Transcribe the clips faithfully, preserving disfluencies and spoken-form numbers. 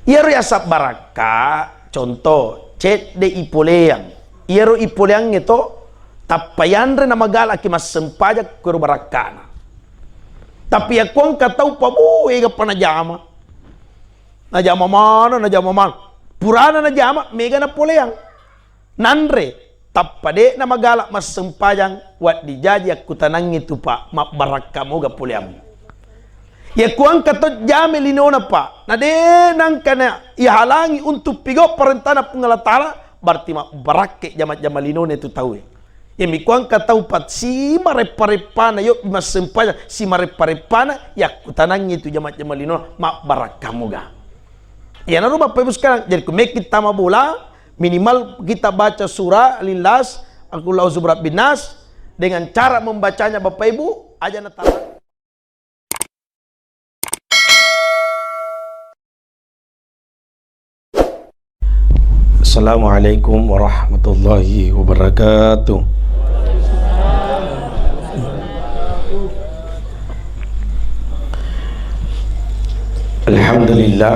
Iyaro yaseng barakka, contoh, cedde ipoleang. Iyaro ipoleangnge to, tappa yanre namagalaki massempajang kuro barakkana. Tapi yakko engka tau pabu, egappa najama. Najama mana, najama mana. Purana najama, mega napoleang. Nanre, tappa de'na magala massempajang, wedding jaji akkutanangngi tu, Pak, mabbarakka moga poleammu. Yakko engka to jame linona, Pak, na de' nangka na ihalangi untuk pigau parentana Puang Allah Taala, berarti mabbarakka jama-jama linona tu tauwe. Yami ko engka tau, Pak, simareppa-reppana yo massempajang, simareppa-reppana yakkutanangngi tu jama-jama linona, mabbarakka moga. Iyanaro Bapak Ibu sekarang, jadi ku mekki tama bola, minimal kita baca surah Al-Ikhlas, Qul a'udzu birabbin nas, dengan cara membacanya Bapak Ibu, aja natama. Assalamualaikum warahmatullahi wabarakatuh. Alhamdulillah.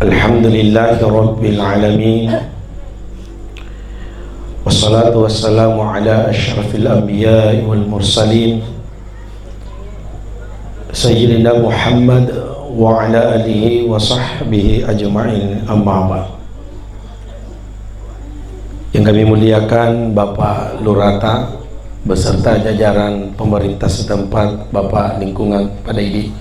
Alhamdulillahi rabbil alamin. Wassalatu wassalamu ala asyrafil anbiya'i wal mursalin, Sayyidina Muhammad wa ala alihi wa sahbihi ajma'in, amma ba'd. Yang kami muliakan Bapak Lurata beserta jajaran pemerintah setempat, Bapak Lingkungan Padaidi.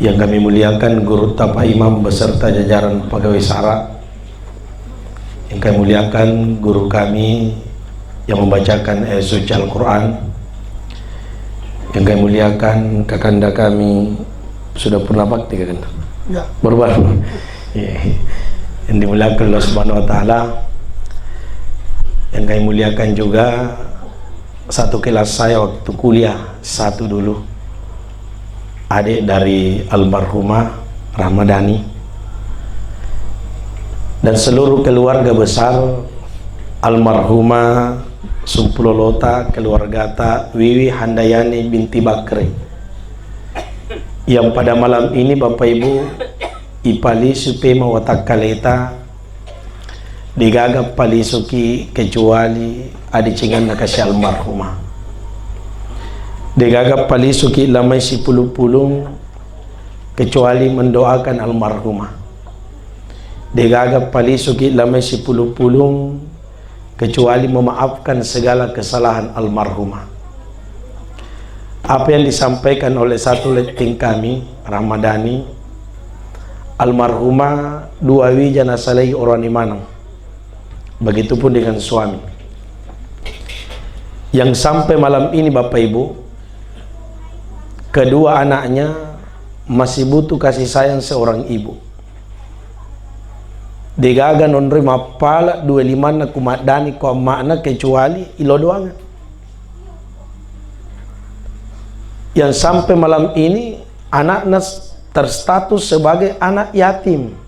Yang kami muliakan Gurutta Pak Imam beserta jajaran pegawai sara. Yang kami muliakan guru kami yang membacakan ayat suci Al-Quran. Yang kami muliakan kakanda kami, sudah purna bakti, kakanda? Ya. Baru-baru. Iya. Yang dimuliakan Allah Subhanahu wa Ta'ala. Yang kami muliakan juga satu kelas saya waktu kuliah satu dulu, adik dari almarhumah Ramadhani, dan seluruh keluarga besar almarhumah Sumpulolota, keluargata Wiwi Handayani binti Bakri, yang pada malam ini, Bapak Ibu, ipalisu pema watakkaleta. Degaga palisuki kecuali adecenganna kasi almarhumah. Degaga palisuki lamai sipulung-pulung kecuali mendoakan almarhumah. Degaga palisuki lamai sipulung-pulung kecuali memaafkan segala kesalahan almarhumah. Apa yang disampaikan oleh satu letting kami, Ramadhani, almarhumah dua wija nasalai orani maneng. Begitupun dengan suami. Yang sampai malam ini, Bapak Ibu, kedua anaknya masih butuh kasih sayang seorang ibu. Degaga nonroi mappala dua limanna kumaddani ko amma'na kecuali ilo doangan. Yang sampai malam ini anakna s-, terstatus sebagai anak yatim.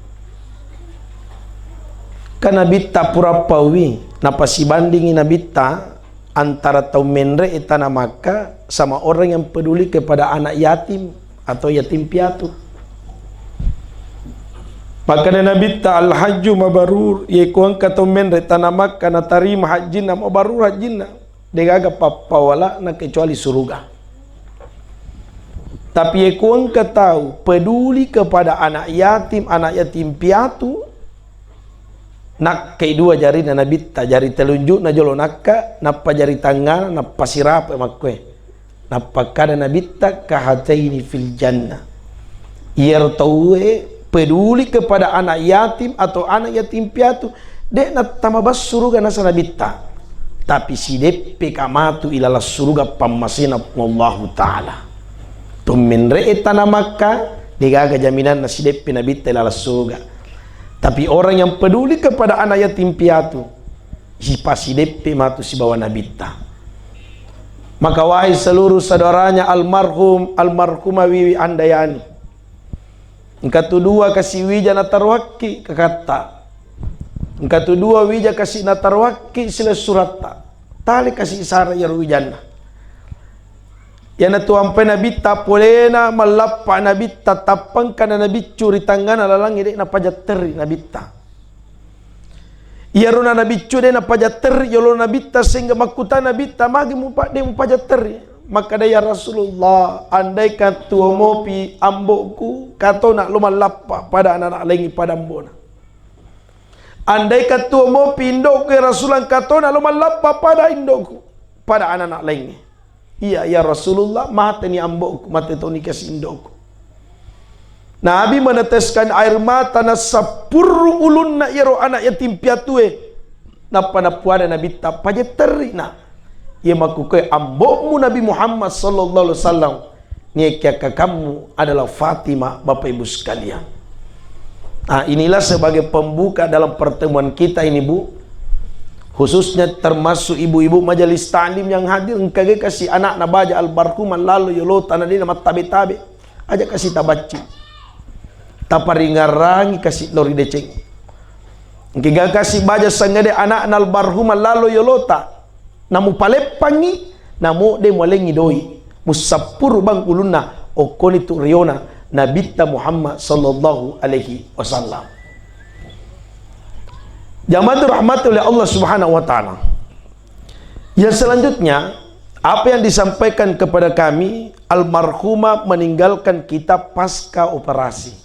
Kan Nabitta pura pauwi, napasibandingi Nabitta antara tau menre e tana Makkah sama orang yang peduli kepada anak yatim atau yatim piatu. Makkeda Nabitta, "Al-hajju mabrur," yeko engka tau menre tana Makkah natarima hajjinna, mabrur hajjinna, degaga pappawalana kecuali suruga. Tapi yeko engka tau peduli kepada anak yatim, anak yatim piatu, nakkai dua jarina Nabitta, jari telunjukna jolo nakka, nappa jari tangngana, nappa sirape makkue. Nappa kada Nabitta, "Kahataini fil jannah." Iyaro tauwe peduli kepada anak yatim atau anak yatim piatu, de' nattama bas suruga nasa Nabitta. Tapi sideppe ka matu ilalang suruga pammasena Allahu Ta'ala. Tommenre e tana Makkah, degaga jaminanna sideppe Nabitta ilalang suruga. Tapi orang yang peduli kepada anak yatim piatu, sipasideppe matu sibawa Nabitta. Maka wahai seluruh saudaranya almarhum, almarhumah Wiwi Andayani, engka tu dua kasi wija nataroakki kakatta. Engka tu dua wija kasi nataroakki silessuratta. Tale kasi sara iyaro wijanna. Iyanatu ampai Nabitta polena mallappa Nabitta, tappangkana nabiccu ri tangngana lalangnge, de' napajatterri Nabitta. Iyarona nabiccu de' napajatterri yolo Nabitta, sehingga makkuta Nabitta, "Magi mupa-, de' mupajatterri?" Makkada, "Ya Rasulullah, andaikan tuo mopi ambo'ku, katona lo mallappa pada anak-anak laingnge pada ambona. Andaikan tuo mopi indo'ku, ya Rasulullah, katona lo mallappa pada indo'ku, pada anak-anak laingnge." "Iya, ya Rasulullah, mateni ambo'ku, mate toni kasi indo'ku." Nabi meneteskan air mata, nasappurru ulunna iyaro anak yatim piatue, nappa napuada Nabitta, "Pajetterri, Nak. Iya makkukue ambo'mu Nabi Muhammad sallallahu alaihi wasallam, niya kiakkakammu adalah Fatimah, Bapak Ibu sekalian." Nah, inilah sebagai pembuka dalam pertemuan kita ini, Bu. Khususnya termasuk ibu-ibu majelis taklim yang hadir, engka ga kasi anakna baja almarhum mallalo yolota na de' namattabe-tabe. Aja kasi tabacci. Taparingarangi kasi lao ri deceng. Engka ga kasi baja sangngede anakna almarhum mallalo yolota. Namupaleppangngi, namo de' mualengngi doi. Musappuru bang ulunna, okkoni tu riona Nabitta Muhammad sallallahu alaihi wasallam. Jamaah dirahmati oleh Allah Subhanahu wa Ta'ala. Yang selanjutnya, apa yang disampaikan kepada kami, almarhumah meninggalkan kita pasca operasi.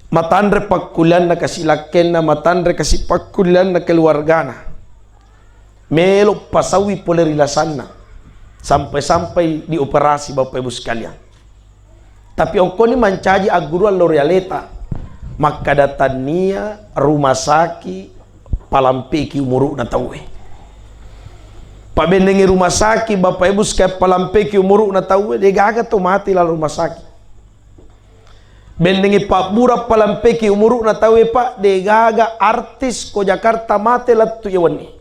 Matanre pakkulianna kasi lakkenna, matanre kasi pakkulianna keluargana. Melo pasaui pole ri lasanna. Sampai-sampai dioperasi, Bapak Ibu sekalian. Tapi okkoni mancaji agguruang lao ri aleta. Makkada, "Tania rumah sakit palampeki umuru'na tauwe." Pabennengi rumah sakit, Bapak Ibu sekalian, palampeki umuru'na tauwe, de' gaga to mate lalang rumah sakit. Bennengi pabbura palampeki umuru'na tauwe, Pak, de' gaga artis ko Jakarta mate lettu iya wenni.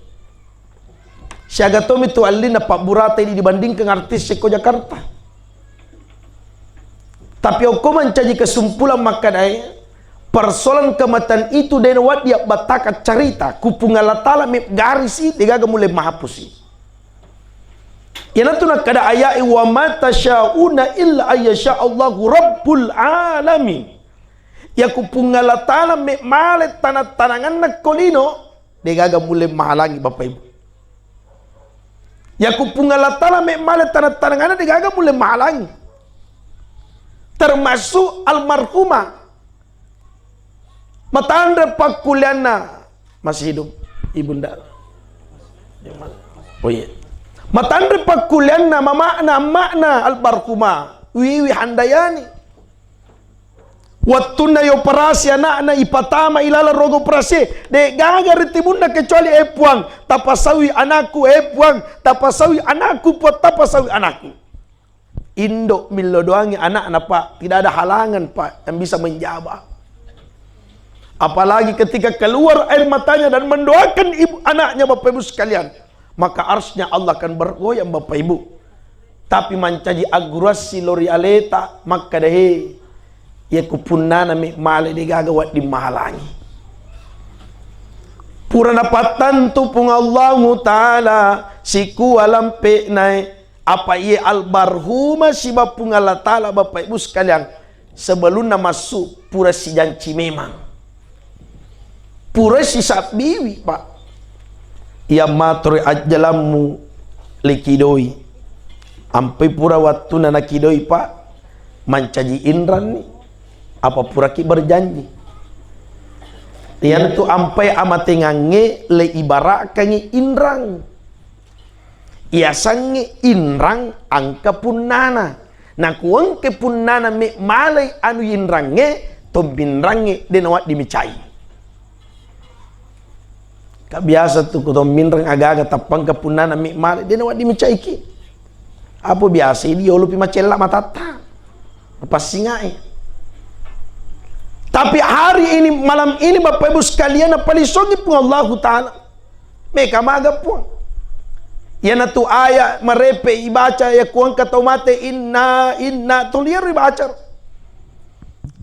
Siaga tomi tu allinna pabburata ini dibandingkan artis ko Jakarta. Tapi okko mancaji kesimpulan makkadae, persoalan kematian itu de' nawedding abbattaka carita, ku Puang Allah Ta'ala me' garisi, de' gaga mulle mahapusi. Iyanatu nakkada aya'e, "Wa ma tasyauna illa ayyasya Allahu rabbul alamin." Iya ku Puang Allah Ta'ala me' male tanang-tananganna ko lino, de' gaga mulle mahalangi, Bapak Ibu. Iya ku Puang Allah Ta'ala me' male tanang-tananganna, de' gaga mulle mahalangi. Termasuk almarhumah. Matanre pakkulianna, masih hidup, Ibunda. Oh iya. Matanre pakkulianna mama'na, amma'na almarhumah Wiwi Handayani. Wettunna ioperasi ana'na, ipatama ilalang ruang operasi, de' gaga ri timunna kecuali, "Eh Puang, tapasaui anakku, eh Puang, tapasaui anakku, Puang, tapasaui anakku." Indo' millau doangngi ana'na, Pak, tidak ada halangan, Pak, yang bisa menjawab. Apalagi ketika keluar air matanya dan mendoakan ibu anaknya, Bapak Ibu sekalian, maka arsy-Nya Allah akan bergoyang, Bapak Ibu. Tapi mancaji agguruang si lao ri aleta, makkada, "He, iya ku punnana me' male, de' gaga wedding mahalangi." Pura napattantu Puang Allahu Ta'ala sikua lampe'nae, apa iye almarhumah siba Puang Allah Ta'ala, Bapak Ibu sekalian, sebelumna massu pura sijanci memang. Pura sisabbiwi, Pak. Iya matori ajjalammu likidoi. Ampai pura wattuna nakidoi, Pak. Mancaji inranni. Apa puraki berjanji. Iyanatu ampai amatengangnge le ibarakkangngi inrang. Iyasengnge inrang engka punnana. Nakuengke punnana me' malai anu inrangnge, tombinrangnge de' nawedding micai. Ka biasa tu ku tomminrang aga-aga tappangka punnana me' male, de' nawedding micaiki. Apa biasa idi yolopi macella matatta. Passingai. Tapi hari ini, malam ini, Bapak Ibu sekalian, napalisongi Puang Allahu Ta'ala. Meka maga Puang. Iyanatu aya marepe ibaca iya kuengka tau mate, inna, inna, tuli iyaro ibaca.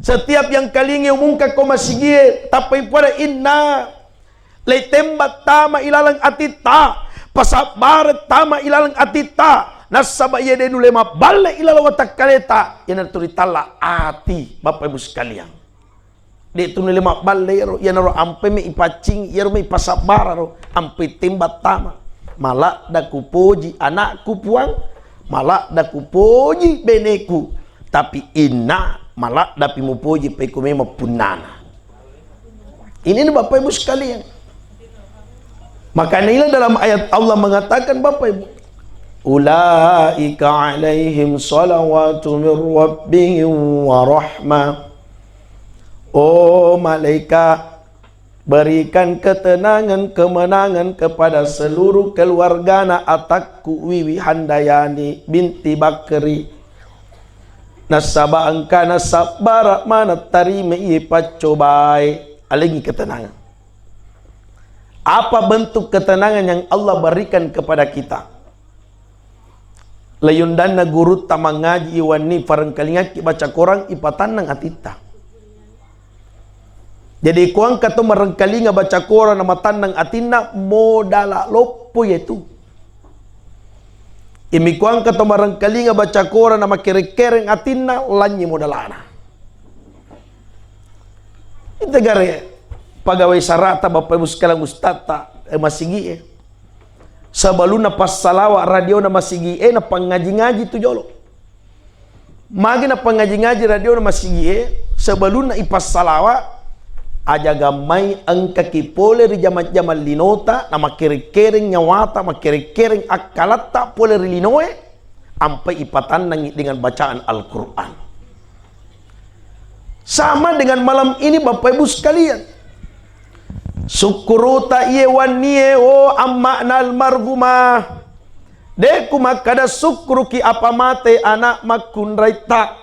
Setiap yang kalingi umungka ko masigie, tappa ipuada inna, le tembak tama ilalang atitta. Pasabbareng tama ilaleng atitta, nasaba iya de nulle mabballe ilaleng watakkaleta, iyanatu ritalla ati, Bapak Ibu sekalian. De tu nulle mabballe iyaro, iyanaro ampe me ipaccing, iyaro me ipasabbararo, ampe tembak tama. Maladda kupoji anakku Puang, maladda kupoji beneku, tapi inna maladda pi mupoji pekko memang punnana. Ini nih Bapak Ibu sekalian. Makanya inilah dalam ayat Allah mengatakan Bapak Ibu, "Ulaika alaihim salawatu min rabbihim wa rahmah." Oh malaikat, berikan ketenangan, kemenangan kepada seluruh keluargana atakku Wiwi Handayani binti Bakri. Nasaba engkana sabbara maneng tarima iye paccobae, alengi ketenangan. Apa bentuk ketenangan yang Allah berikan kepada kita? Layundanna gurutta mangaji iwanni parengkalingakki baca Quran ipatannang atitta. Jadi kuangka to marengkalinga baca Quran na matannang atinna modala loppo yetu. Imi kuangka to marengkalinga baca Quran na makereng-kereng atinna lannyi modalana. Itegare pegawai sarata Bapak Ibu sekalian ustadta eh, masigi eh. Sebelumna passalawa radiona masigi e na pangaji-ngaji tu jolo. Magi na pangaji-ngaji radiona masigi e, sebelumna ipassalawa, aja gammai engkaki pole ri jama-jama linota, na makereng-kereng nyawata, makereng-kereng akkalatta pole ri linoe, ampai ipatannangi dengan bacaan Al-Quran. Sama dengan malam ini Bapak Ibu sekalian. Sukkuruta iye wannie, oh amma'na almarhumah. De ku makkada sukkuruki apa mate anak makkunraitta.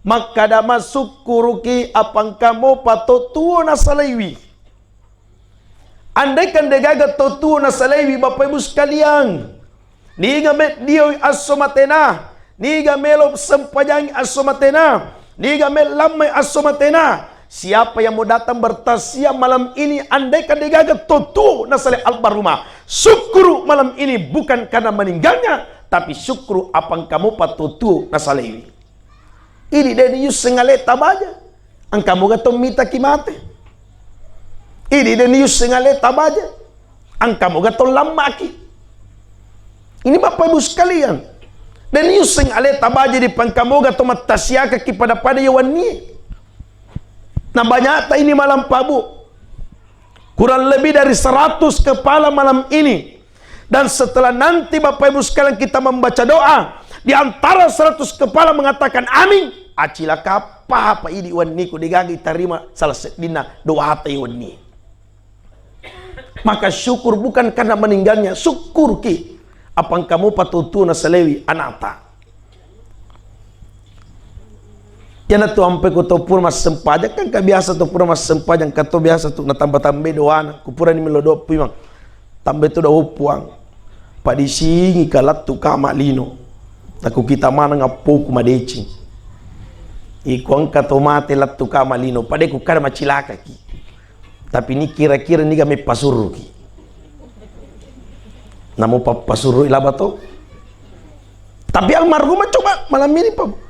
Makkada masukkuruki apa engka mopa to tuo nasalaiwi. Andaikan degaga to tuo nasalaiwi Bapak Ibu sekalian. Niga meddioi esso matena, niga melo sempajangi esso matena, niga mellammai esso matena. Siapa yang mau datang bertaziah malam ini, andaikan degaga to tuo nasalai almarhumah, syukuru malam ini bukan karena meninggalnya, tapi syukuru apa engka mopa to tuo nasalaiwi. Idi de niyusseng aleta baja. Engka moga to mitaki mate. Idi de niyusseng aleta baja. Engka moga to lammaki. Ini Bapak Ibu sekalian. De niyusseng aleta baja di pangka moga to mattasiakaki pada-pada yawanni. Nah banyakta ini malam pabu. Kurang lebih dari seratus kepala malam ini. Dan setelah nanti Bapak Ibu sekalian kita membaca doa, di antara seratus kepala mengatakan amin, acilaka apa-apa idi wanniku degaga itarima salah seddinna doata iwanni. Maka syukur bukan karena meninggalnya, syukur ki apa engka mopa to tuo nasalaiwi anata. Iyanatu ampe ko to pura massempajang, kan ka biasa to pura massempajang, ka to biasa tu natamba-tambai doana, ku purani melo doa Puang, tambai tu doa Puang, padisingi ka lattu kama lino, nakukita maneng appoku madeceng. Iko engka to mate lattu kama lino, pada ku kada macilakaki. Tapi ni kira-kira niga meppasurruki. Namo pappasurrui laba to. Tapi almarhumah coba malam ini, Pak.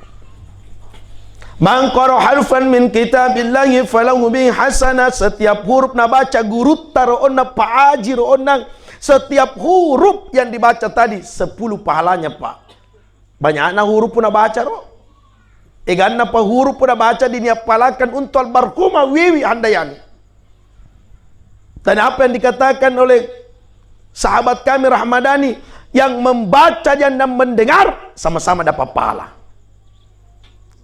Man qara harfan min kitabillahi falahu bihi hasanah. Setiap huruf nabaca gurutta ro onna, Pak Haji ro onna, setiap huruf yang dibaca tadi sepuluh pahalanya, Pak. Banyakna huruf nabaca ro. Eganna pa huruf nabaca diniappalakan untuk almarhumah Wiwi Handayani. Dan apa yang dikatakan oleh sahabat kami Rahmadani, yang membaca dan yang mendengar sama-sama dapat pahala.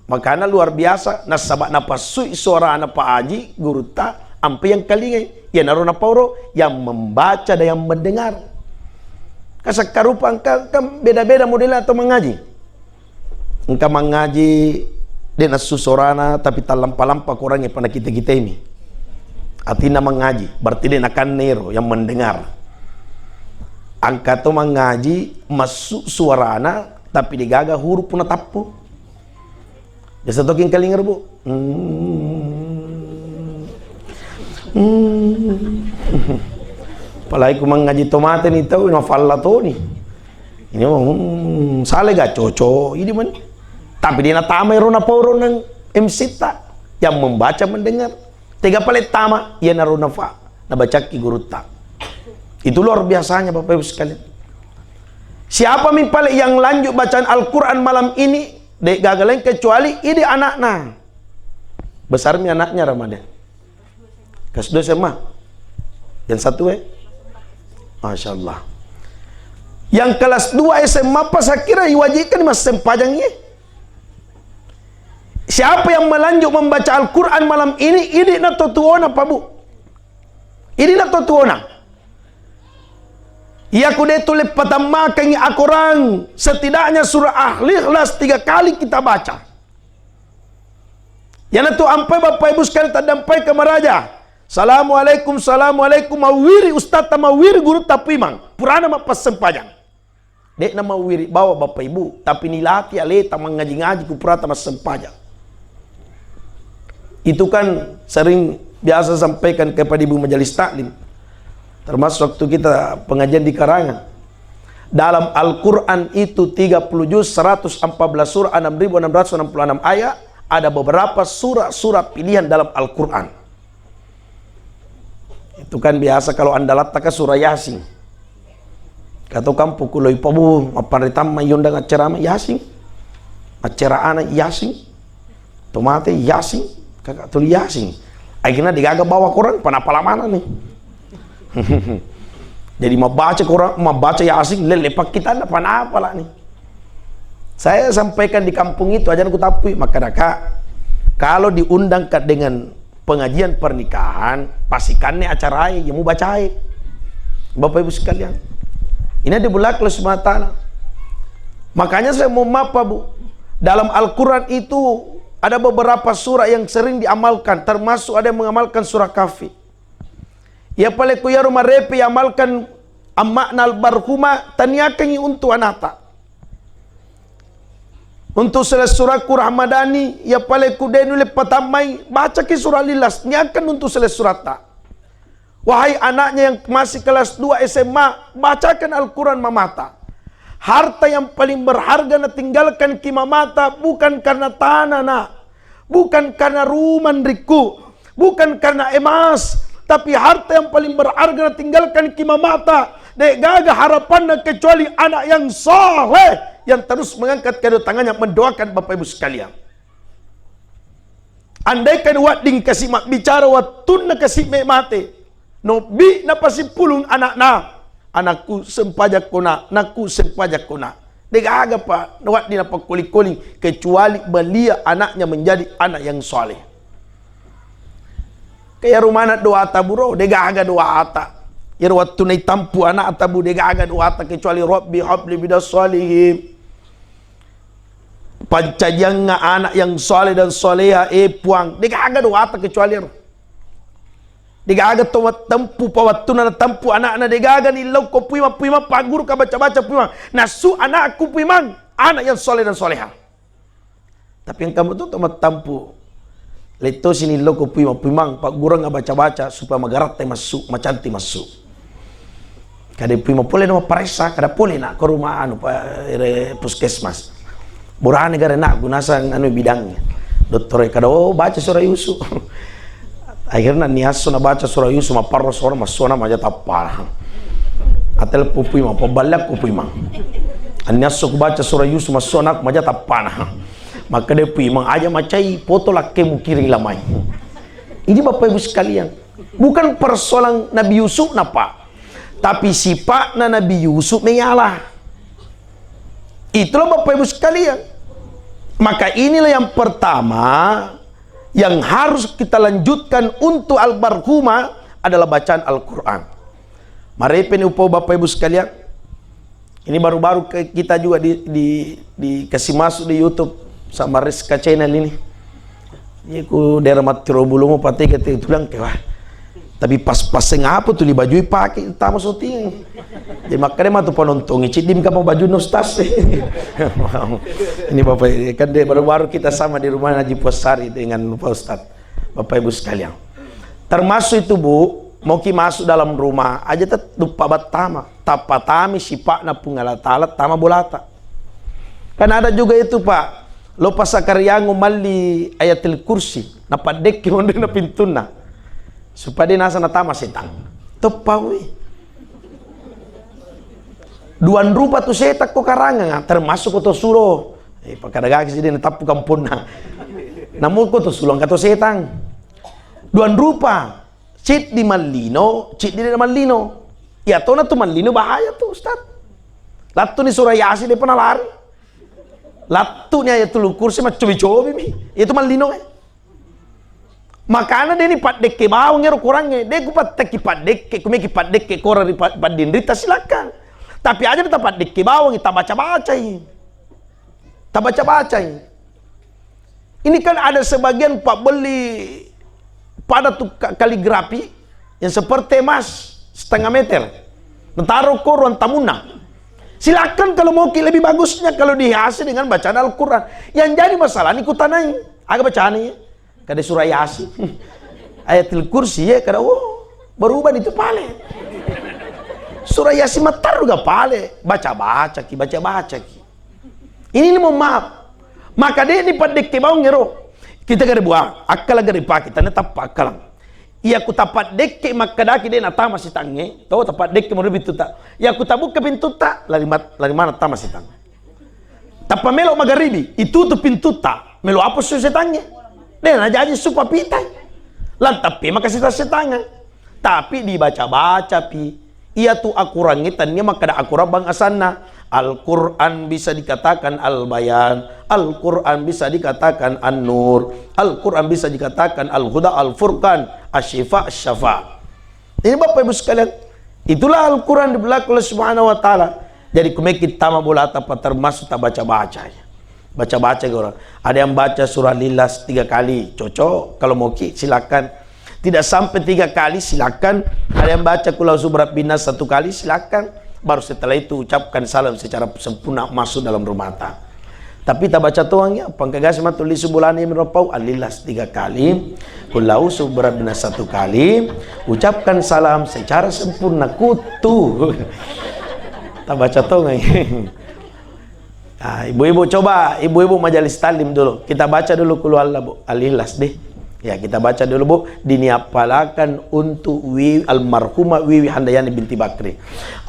Makanya luar biasa, nasaba napassui suarana Pak Haji, gurutta, ampe yang kalingai, iyanaro napauro, yang membaca dan yang mendengar. Kasakkarupa engka, engka beda-beda modelna atau mengaji. Engka mangaji, de nassu suarana, tapi tallampa-lampa korangnge pada kita-kita ini. Artinya mangaji, berarti de nakanne ro yang mendengar. Engka to mangaji, massu suarana, tapi degaga huruf natappu. Biasa toki engkalinga ro, Bu. Hmm. Hmm. Apalagi ku mangaji to mate ni tau, na falla toni. Ini mah, hmm, sale ga coco, ini mani. Tapi dia natama ero na poro nang M C ta. Yang membaca mendengar. Tega pale tama, iya naro nafa. Nabacakki gurutta. Itu luar biasanya Bapak Ibu sekalian. Siapa mi pale yang lanjut bacaan Al-Quran malam ini, de gaga lain kecuali ini anakna. Besar mi anaknya Ramadan. Kelas dua S M A. Yang satu, eh? Masya Allah. Yang kelas dua S M A apa saya kira iwajibkan massempajang, eh? Siapa yang melanjut membaca Al-Quran malam ini, ini na to tuona, Pak Bu. Ini na to tuona. Iya ku de tule patammakengi akorang, setidaknya surah Al-Ikhlas tiga kali kita baca. Yana tu ampai Bapak Ibu sekalian tadampai ke maraja. Assalamualaikum, assalamualaikum, mawiri ustaz ta, mawiri guru ta puimang. Purana mappassempajang. De'na mawiri bawa Bapak Ibu, tapi nilati aleta mangaji-ngaji ku purata massempajang. Itu kan sering biasa sampaikan kepada Ibu Majelis Taklim. Termasuk waktu kita pengajian di Karangan. Dalam Al-Quran itu tiga puluh juz, seratus empat belas surah, enam ribu enam ratus enam puluh enam ayat, ada beberapa surah-surah pilihan dalam Al-Quran. Itu kan biasa kalau andalatta ka surah Yasin. Kato kampung kuloi pabu, mappanritamma yondang acara ma Yasin. Acara anak Yasin. Tomate Yasin, kakak tuli Yasin. Akhirnya digaga bawa Quran, panapa lamana nih. Jadi membaca Quran, membaca Yasin, lele pakitan panapa lah nih. Saya sampaikan di kampung itu, aja ku tapui, maka kalau diundangkan dengan pengajian pernikahan, pasikanne acarai, ya mubacae. Bapak Ibu sekalian, ini dibelak oleh Subhanahu wa Ta'ala. Makanya saya mau maaf, Pak Bu. Dalam Al-Quran itu ada beberapa surah yang sering diamalkan, termasuk ada yang mengamalkan surah Kahfi. Ya pale ku yaro marepe amalkan amma na albarhuma taniakengi untu anata. Untuk selessurakku Rahmadani, ya pale ku de nulle patammai, bacaki surah Al-Ikhlas, niakan untuk selessuratta. Wahai anaknya yang masih kelas dua S M A, bacakan Al-Quran mamata. Harta yang paling berharga natinggalkan ki mamata bukan karena tanah, nak. Bukan karena rumah, rikku. Bukan karena emas. Tapi harta yang paling berharga natinggalkan ki mamata. De gaga harapanna kecuali anak yang saleh yang terus mengangkat kedua tangannya mendoakan Bapak Ibu sekalian. Andaikan wedding kasi mabbicara wattunna kasi me mate, nobbi napasippulung anakna, anakku sempajakko nak, nakku sempajakko nak. De gaga pa wedding napakkoli-koli kecuali belia anaknya menjadi anak yang saleh. Kaya rumana doa taburo, de gaga doa ata. Iyaro wattunna itampu anak tabu de gaga doa ata kecuali Rabbi habli bidas salihin. Pancajiangnga anak yang saleh dan saleha, eh Puang, de gaga doata kecuali ero. De gaga to mattempu pa wattunna natempu anakna, de gaga ni lao ko puimang, puimang pagguru ka baca-baca puimang. Nasu anakku puimang, anak yang saleh dan saleha. Tapi engka mo to, to mattempu. Lettosi ni lao ko puimang, puimang paggurang baca-baca supaya magaratta massu, macanti massu. Kada pui mapole na mapparessa, kada pole na ko rumah anu pa ere puskesmas. Burane gare na gunasang anu bidangnya. Dottore kada, oh, baca surah Yusuf. Akhirnya niasso na baca surah Yusuf, maparro sora massuana maja tappana. Atel pupui ma, paballak pupui ma. Niasso ku baca surah Yusuf massuana maja tappana. Maka de pui mang aja macai foto lakke mukiring lamai. Ini Bapak Ibu sekalian, bukan persoalan Nabi Yusuf napa. Tapi sifatna Nabi Yusuf meyala. Itulah Bapak Ibu sekalian. Maka inilah yang pertama yang harus kita lanjutkan untuk almarhumah adalah bacaan Al-Quran. Marepeni upau Bapak Ibu sekalian. Ini baru-baru ke-, kita juga di, di, dikasih masuk di YouTube sama Rizka Channel ini. Iya ku daerah Matiro Bulumu pate kete tulang ke wah. Tapi pas-pas seng apa tu li baju pake tama syuting. Jadi makanya matu penonton ciddim kapa baju no stas. Ini Bapak kan dia baru-baru kita sama di rumah Haji Puasari dengan Pak Ustaz. Bapak Ibu sekalian. Termasuk itu Bu, Moki masuk dalam rumah, aja tet-, duppa battama. Tappa tami sipa'na Puang Allah Ta'ala tama bolata. Kan ada juga itu, Pak. Lo pasakariango malli Ayatul Kursi, napaddekke monri na pintunna. Supaya de nasa natama setang. Teppawi. Duan rupa tu setang ko karangang, termasuk ko to sulo. Eh, pakadagaki sih de natappu kamponna. Namun ko to sulo, engka to setang. Duan rupa. Ciddi mallino, ciddi de mallino. Iya tona tu mallino bahaya tu, Ustaz. Lattu ni surah Yasin de pernah lari. Lattu ni Ayatul Kursi maccobi-cobi mi. Itu mallino, eh. Makana de ni paddekke bawang ero Quran e. De ku pattekki paddekke, ku meki paddekke Quran ri pa-, paddinrita, silakan. Tapi aja ta paddekke bawang, ta baca-bacai. Ta baca-bacai. Ini kan ada sebagian pabbelli pada tu ka-, kaligrafi yang seperti emas setengah meter. Nataro ko ruang tamunna. Silakan kalau mau ki, lebih bagusnya kalau dihiasi dengan bacaan Al-Quran. Yang jadi masalah ni kutanai, aga bacaan ni? Kada surah Yasin. Ayatul Kursi ya, kada, oh, berubah itu pale. Surah Yasin matar ga pale, baca-baca ki, baca-baca ki. Ini ni mohon maaf. Maka de ni paddekke bawang ero. Kita gare buang, akkala gare pake, tanda tappa akkala. Iya ku tapaddekke makkadaki de natama sitangnge, to tapaddekke moro pintuta. Iya ku tabukka pintuta, lari mat-, lari mana tama sitang. Tappa melo magaribi, itu tu pintuta, melo apa su setangnge? De najaji supa pitai. Lantappe maka sita-, setangnge. Tapi dibaca-baca pi. Iya tu akurang e tania makkada akurang bang asanna. Al-Quran bisa dikatakan Al-Bayan, Al-Quran bisa dikatakan An-Nur, Al-Quran bisa dikatakan Al-Huda, Al-Furqan, Asy-Syifa, Asy-Syafa. Ini Bapak Ibu sekalian, itulah Al-Quran di belakang Allah Subhanahu wa Ta'ala. Jadi kumeki tama bolata apa termasuk tak baca-baca ya. Baca-baca ke orang. Ada yang baca surah Al-Ikhlas tiga kali, cocok. Kalau mau ki, silakan. Tidak sampai tiga kali, silakan. Ada yang baca Qul A'udzu Birabbin Nas satu kali, silakan. Baru setelah itu ucapkan salam secara sempurna masuk dalam rumah ta. Tapi ta baca toang ya, pangkagasi matu lisu bolana yang merapau, Al-Ikhlas tiga kali, Qul A'udzu Birabbin Nas satu kali, ucapkan salam secara sempurna, kutu. Ta baca toang ya. Ah, ibu-ibu, coba ibu-ibu majelis taklim dulu. Kita baca dulu Qul Huwallah, Bu. Al-Ikhlas deh. Ya, kita baca dulu, Bu. Diniappalakan untuk Wi-, almarhumah Wiwi Handayani binti Bakri.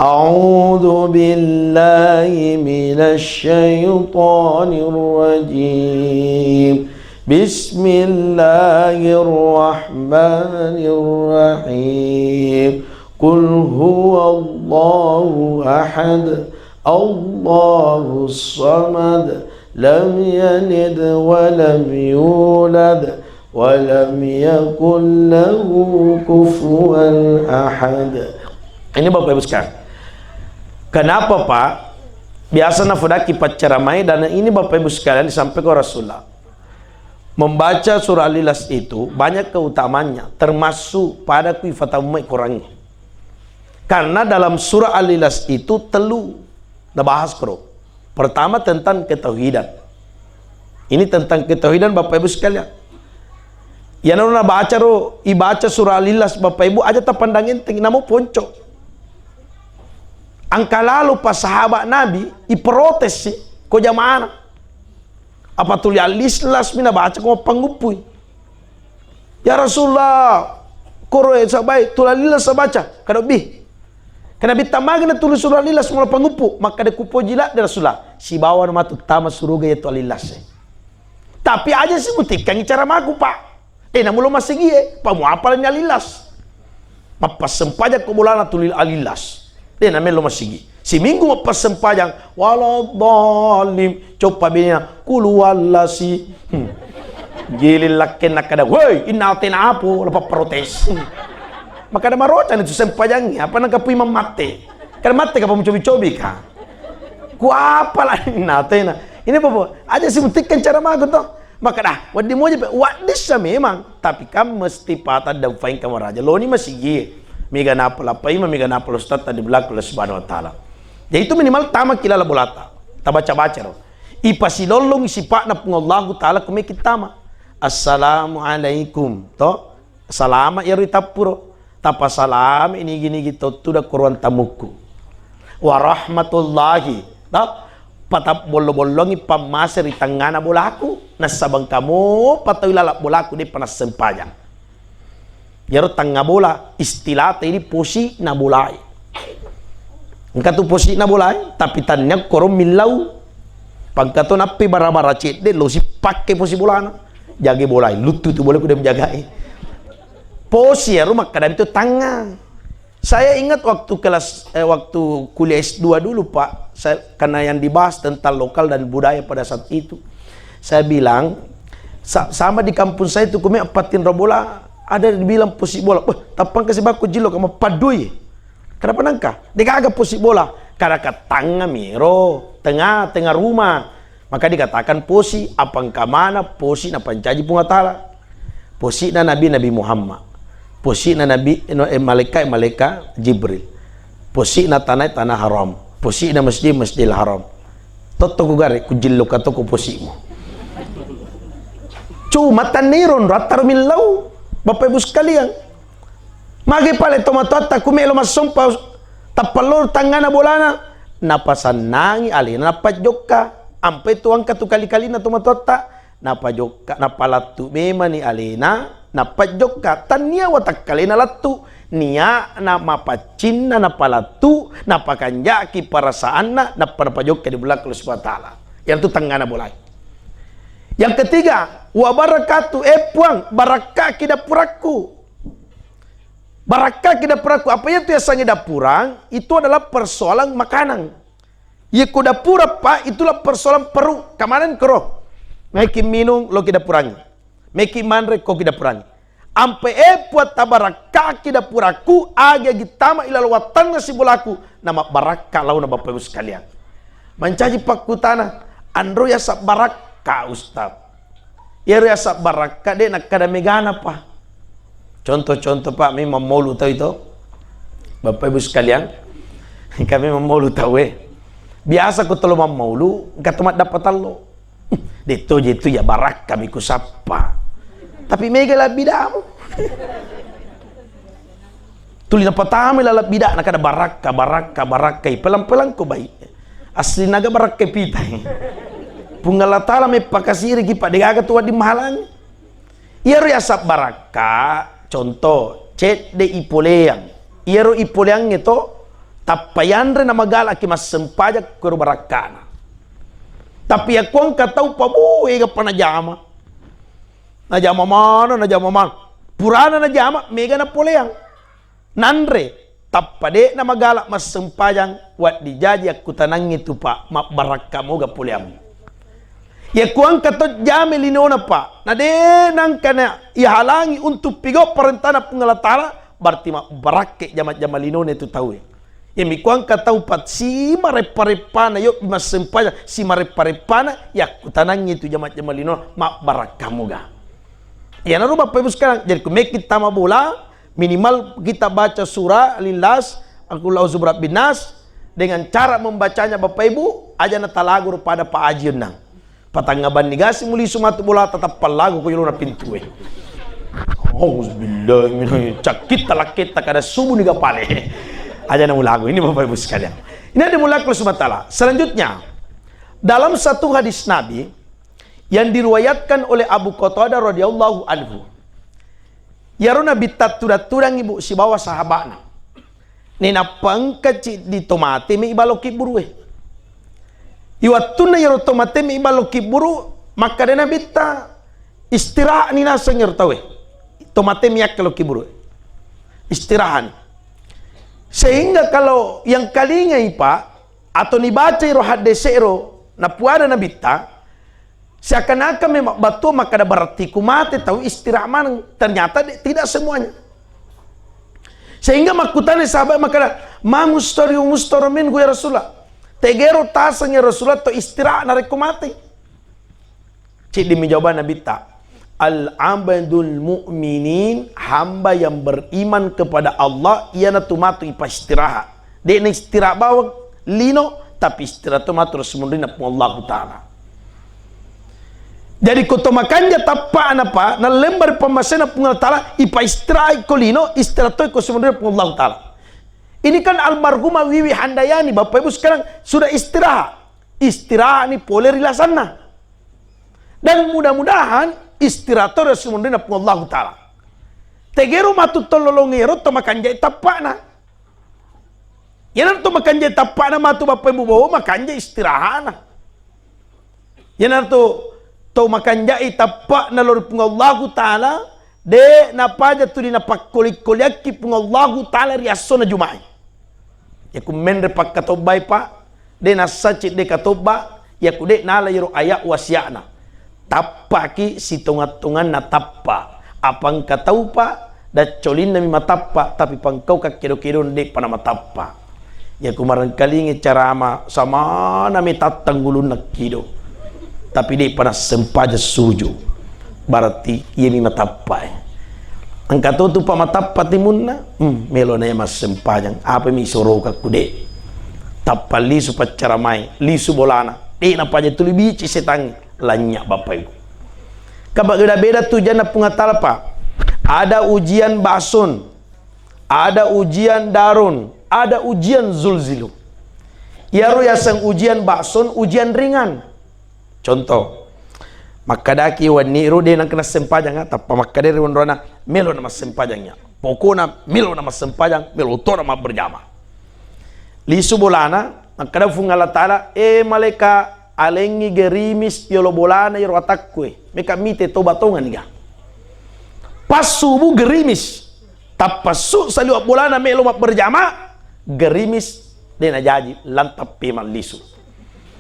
A'udzu billahi minasy syaithanir rajim. Bismillahirrahmanirrahim. Qul huwallahu ahad. Allahus samad, lam yalid wa lam yulad, wa lam yakul lahu kufuwan ahad. Ini Bapak Ibu sekalian. Kenapa, Pak? Biasa nafodaki paccaramai dan ini Bapak Ibu sekalian disampaikan Rasulullah. Membaca surah Al-Ikhlas itu banyak keutamaannya, termasuk pada kui fatamu Quran. Karena dalam surah Al-Ikhlas itu telu nabahas kro. Pertama tentang ketauhidan. Ini tentang ketauhidan Bapak Ibu sekalian. Iya naro nabaca ro, ibaca surah Al-Ikhlas Bapak Ibu aja tapandang enteng, namo ponco. Angka lalo pa sahabat Nabi, iprotes si, ko jamana. Apa tuli Al-Ikhlas mi nabaca ko mappanguppui. Ya Rasulullah, koro e sabai, tuli Al-Ikhlas sabaca, kada bi. Kana bitta magana tuli surah Al-Ikhlas mula panguppu, makkada kupoji ladde Rasulullah, sibawa matu tama suruga yaitu Al-Ikhlas. Tapi aja si mutikkangi cara maku, Pak. Eh, namulo masigi e, pamuapalani Al-Ikhlas. Mappassempajang ko bolana tuli Al-Ikhlas. De namello masigi. Siminggu mappassempajang, waladdallin. Coppa bena, kuluwallasi. Hmm. Giling lakkenna kada, "Woi, inna atena apo?" Lapapprotes. Hmm. Makada marocani tu sempajangnge, apa nangka pui mammatte. Kan matte kapa mucobi-cobi ka. Ku apa la inna atena. Ini apa, Bu? Aja si mutikkan cara mago to. Makada, wedding moja pe, wedding sa memang. Tapi kan mesti patang dan faing kamaraja. Loni masigi. Mega napa lappa imam, mega napa ustaz tadi belakang Allah Subhanahu wa Ta'ala. Jadi itu minimal tama kilala bolata. Tabaca-baca ro. Ipasilollong sipa'na Puang Allahu Ta'ala kumeki tama. Assalamualaikum. To? Salama iyaro itappuro. Tapasalami nigi-nigi tau tudang ko ruang tamukku. Warahmatullahi. Ta? Patabbollo-bollongi pammase ri tengngana bolaku. Nassabang kamu patau laleng bolaku, de'pa nassempajang. Iyaro tengnga bola, istilata ini posi'na bolae. Engka tu posi'na bolae, tapi tannia koro millau. Pangkato nappi bara-bara cedde, lo si pakke posi bolana. Jage bolae, luttu tu bola kuda menjagai. Posi ero makkadami tu tangnga. Saya ingat waktu kelas, eh, waktu kuliah S dua dulu, Pak, saya, karena yang dibahas tentang lokal dan budaya pada saat itu. Saya bilang, sa-, sama di kampung saya itu, kumi apatin bola, ada dibilang posi bola. Wah, tapang kasi bako jilo kama padui. Kenapa nangka? Degaga posi bola. Karena katangngami ro, tengah, tengah rumah. Maka dikatakan posi, apa engka mana posi napancaji Puang Allah Ta'ala. Posi'na Nabi, Nabi Muhammad. Posi'na Nabi, no, eh, malaikat, malaikat Jibril. Posi'na tanah, tanah haram. Posi'na masjid, Masjidil Haram. Totto ku gare, ku jillo katoko posi'mu. Cuma tanni ronro attaro millau, Bapak Ibu sekalian. Magi pale tomatoatta ku melo massompa, tappallor tangngana bolana, napasannangi alena, napajokka. Ampe tu angka tu kali-kalina tomatoatta, napajokka, napalattu memani alena, napajokka. Tannia watakkalena lattu, nia'na mapaccinna napalattu, napakanjaki perasaanna, nappa napajokka di belakang Allah Subhanahu wa Ta'ala. Yang tu tangngana bolai. Yang ketiga, wabarakatuh, eh Puang, barakkaki dapurakku. Barakkaki dapurakku. Apa itu yasengnge dapurang? Itu adalah persoalan makanan. Yekko dapurang, Pak, itulah persoalan perut. Keamanan kero. Maiki minung, loki dapurangi. Maiki manre, koki dapurangi. Ampe e Puang tabarakkaki dapurakku, agi-agi tama ilalo wattanna sibolaku, namabbarakka launa Bapak Ibu sekalian. Mancaji pakkutana, anro yaseng barakka, Ustaz? Iyaro yaseng barakka de' nakkada megana, Pak. Contoh-contoh, Pak, memang maulu tau itu. Bapak Ibu sekalian, kami maulu tau, eh. Biasa ku tolo mammaulu, engka to maddapat tallo. Detto je tu ya barakka mi ku sappa. Tapi mega labbi damu. Tuli napatama lala bida'na kada barakka, barakka, barakkai, pelang-pelang ko bai. Asli naga barakkai pitai. Puang Allah Ta'ala meppakasiriki, Pak, degaga tu wedding mahalangi. Iyaro yaseng barakka, contoh, cedde ipoleang. Iyaro ipoleangnge to, tappa yanre namagalaki massempajang kuro barakkana. Tapi yakko engka tau pabu, ega pa najama. Najama mana, najama mana. Purana najama, mega napoleang. Nanre, tappa de'na magala massempajang, waddi jaji akkutanangngi tu, Pak, mabbarakka moga poleammu. Yakko engka to jame linona, Pak, na de' nangka na ihalangi untuk pigau parentana Puang Allah Ta'ala, berarti mabbarakke jama-jama linona tu tauwe. Yami kuangka tau pat simareppa-reppana, yo massempajang simareppa-reppana, yakkutanangngi tu jama-jama lino, mabbarakka moga. Iyanaro Bapak Ibu sekarang, jadi ku mekki tama bola, minimal kita baca surah Al-Ikhlas, Qul a'udzu birabbin nas, dengan cara membacanya Bapak Ibu, aja natalaguru pada Pak Aji onnang. Patangnga banni gasi mulisu matu bola, tatappa lagu ko yolona pintue. Auzubillahi min, cakkitta lakketta kada subu ni gapale. Aja na mulagu ini Bapak Ibu sekalian. Ini ada mulaku Subhanahu wa Ta'ala. Selanjutnya, dalam satu hadis Nabi yang diriwayatkan oleh Abu Qatadah radhiyallahu anhu. Iyaro Nabitta tudang-tudang ibu sibawa sahaba'na. Nainappa engka ciddi tomate mi ibalo kibburue. Iwattunna iyaro tomate mi ibalo kibburu, makkeda Nabitta, "Istirahani naseng iyaro tauwe." Tomate mi yakkalo kibburue. Istirahani. Sehingga kalau yang kalingai, Pak, atau nibaca iro haddese ro napuada Nabitta, seakan-akan memang battua makkeda berarti ku mate tau istirahat maneng. Ternyata de-, tidak semuanya. Sehingga makkutana sahabat makkeda, "Ma mustari mustara minhu ya Rasulullah?" Tegero taseng ya Rasulullah to istirahat narekko mate. Ciddi mi jawaban Nabitta, "Al-abdul mu'minin, hamba yang beriman kepada Allah, iyanatu matu ipastirahat." De'na istirahat bawang lino, tapi istirahat tu matu ri munrinna Puang Allahu Ta'ala. Jadi ko to makanja tappa'na, Pak, nallemba ri pammasena Puang Allah Ta'ala, ipaistirahat ko lino, istirahat to ko simonri Puang Allah Ta'ala. Ini kan almarhumah Wiwi Handayani, Bapak Ibu sekarang sudah istirahat. Istirahat ni pole ri lasanna. Dan mudah-mudahan istirahat to ri simonrina Puang Allah Ta'ala. Tegero matu to lolongero to makanjai tappa'na. Iyanaro to makanjai tappa'na matu Bapak Ibu bawa makanjai istirahatna. Iyanaro to, to makanjai tappa'na lao ri Puang Allahu Ta'ala, de napaja tuli napakkoli-koliakki Puang Allahu Ta'ala ri assona Juma'i. Yaku menre pakkatobbai, Pak, de nassacci de katobba, yaku de nala iyaro ayat wasiatna. Tappaki sitonga-tonganna tappa. Apa engka taupa, daccolinnami matappa, tapi pangkau kakkedo-kedo de'pa namatappa. Yaku marengkalingi carama samana metattang ulunna kido. Tapi de'pa nassempajang suju. Berarti iyami matappa, eh. Engka to tu pa matappa timunna, hmm, melo na iya massempajang. Apa mi soroka kude? Tappa lisu paccaramai, lisu bolana. De napaja tuli bici setangnge. Lanynya, Bapak Ibu. Kaba beda-beda tu janna Puang Ta'ala, Pak. Ada ujian bakson, ada ujian daron, ada ujian zulzilu. Iyaro yaseng ujian bakson, ujian ringan. Contoh, makkadaki wenni ro de nengka nassempajang, tappa makkada ri onrona melo na massempajang ya. Pokona melo na massempajang, melo to na mabberjama. Lisu bolana, makkada Puang Allah Ta'ala, "Eh, malaika, alengngi gerimis yolo bolana yero atakku e. Meka mite toba tonga niga." Pas subuh gerimis. Tappa su saliwa bolana melo mabberjama, gerimis de najaji, lantap pe mallisu.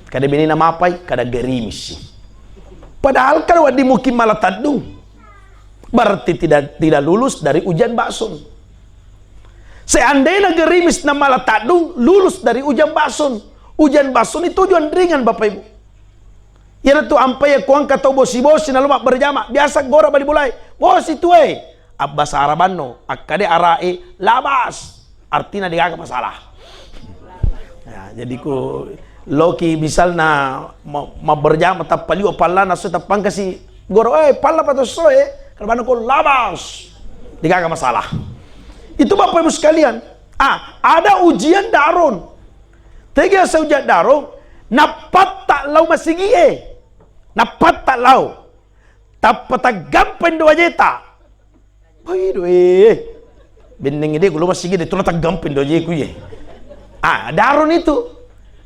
Kada benena mapai, kada gerimis. Padahal kada wedding mungkin mala taddung. Berarti tidak, tidak lulus dari ujian bakson. Seandainya gerimis na mala taddung, lulus dari ujian bakson. Ujian bakson itu ujian ringan, Bapak Ibu. Iyanatu ampai ko engka tau bosi-bosi nalo mabberjama, biasa gora bali bolai. Bosi tu e. Abbasa Arabanno, akkade arae labas. Artina degaga masalah. Ya, jadi ku loki misalna ma-, mabberjama tappa liwa pallana so tappangkasi goro, "Eh, palla pa to so e." Kalau mana ko labas. Degaga masalah. Itu Bapak Ibu sekalian. Ah, ada ujian daron. Tega ujian daron, nappatta lao masigi e. Nappatta lao. Tappa taggampa indo wajeta. Waido, eh. Benneng ide kulo masigi de tula taggampa indo wajeku ye. Ah, daron itu.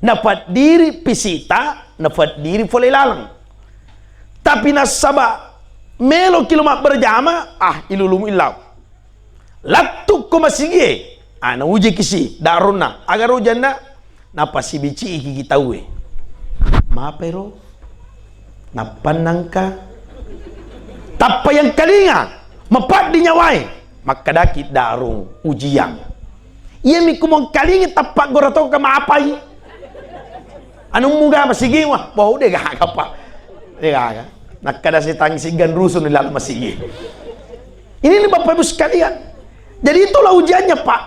Napaddiri pisita, napaddiri fole laleng. Tapi nasaba melo kilo mabberjama, ah, ilulumu illau. Lattukko masigie, ah, naujiki si daronna. Aga ro ujanna? Napasibiciiki ki tauwe. Mapai ro? Nappa nangka. Tappa yang kalinga, mapaddi nyawae. Makkadaki darung ujiang. Iya mi kumong kalinga tappa gora toka mapai. Anu muga masigiwa, bau de gaga pa. De gaga. Nakkada setang sigan rusun di dalam masigi. Ini nih Bapak Ibu sekalian. Jadi itulah ujiannya, Pak.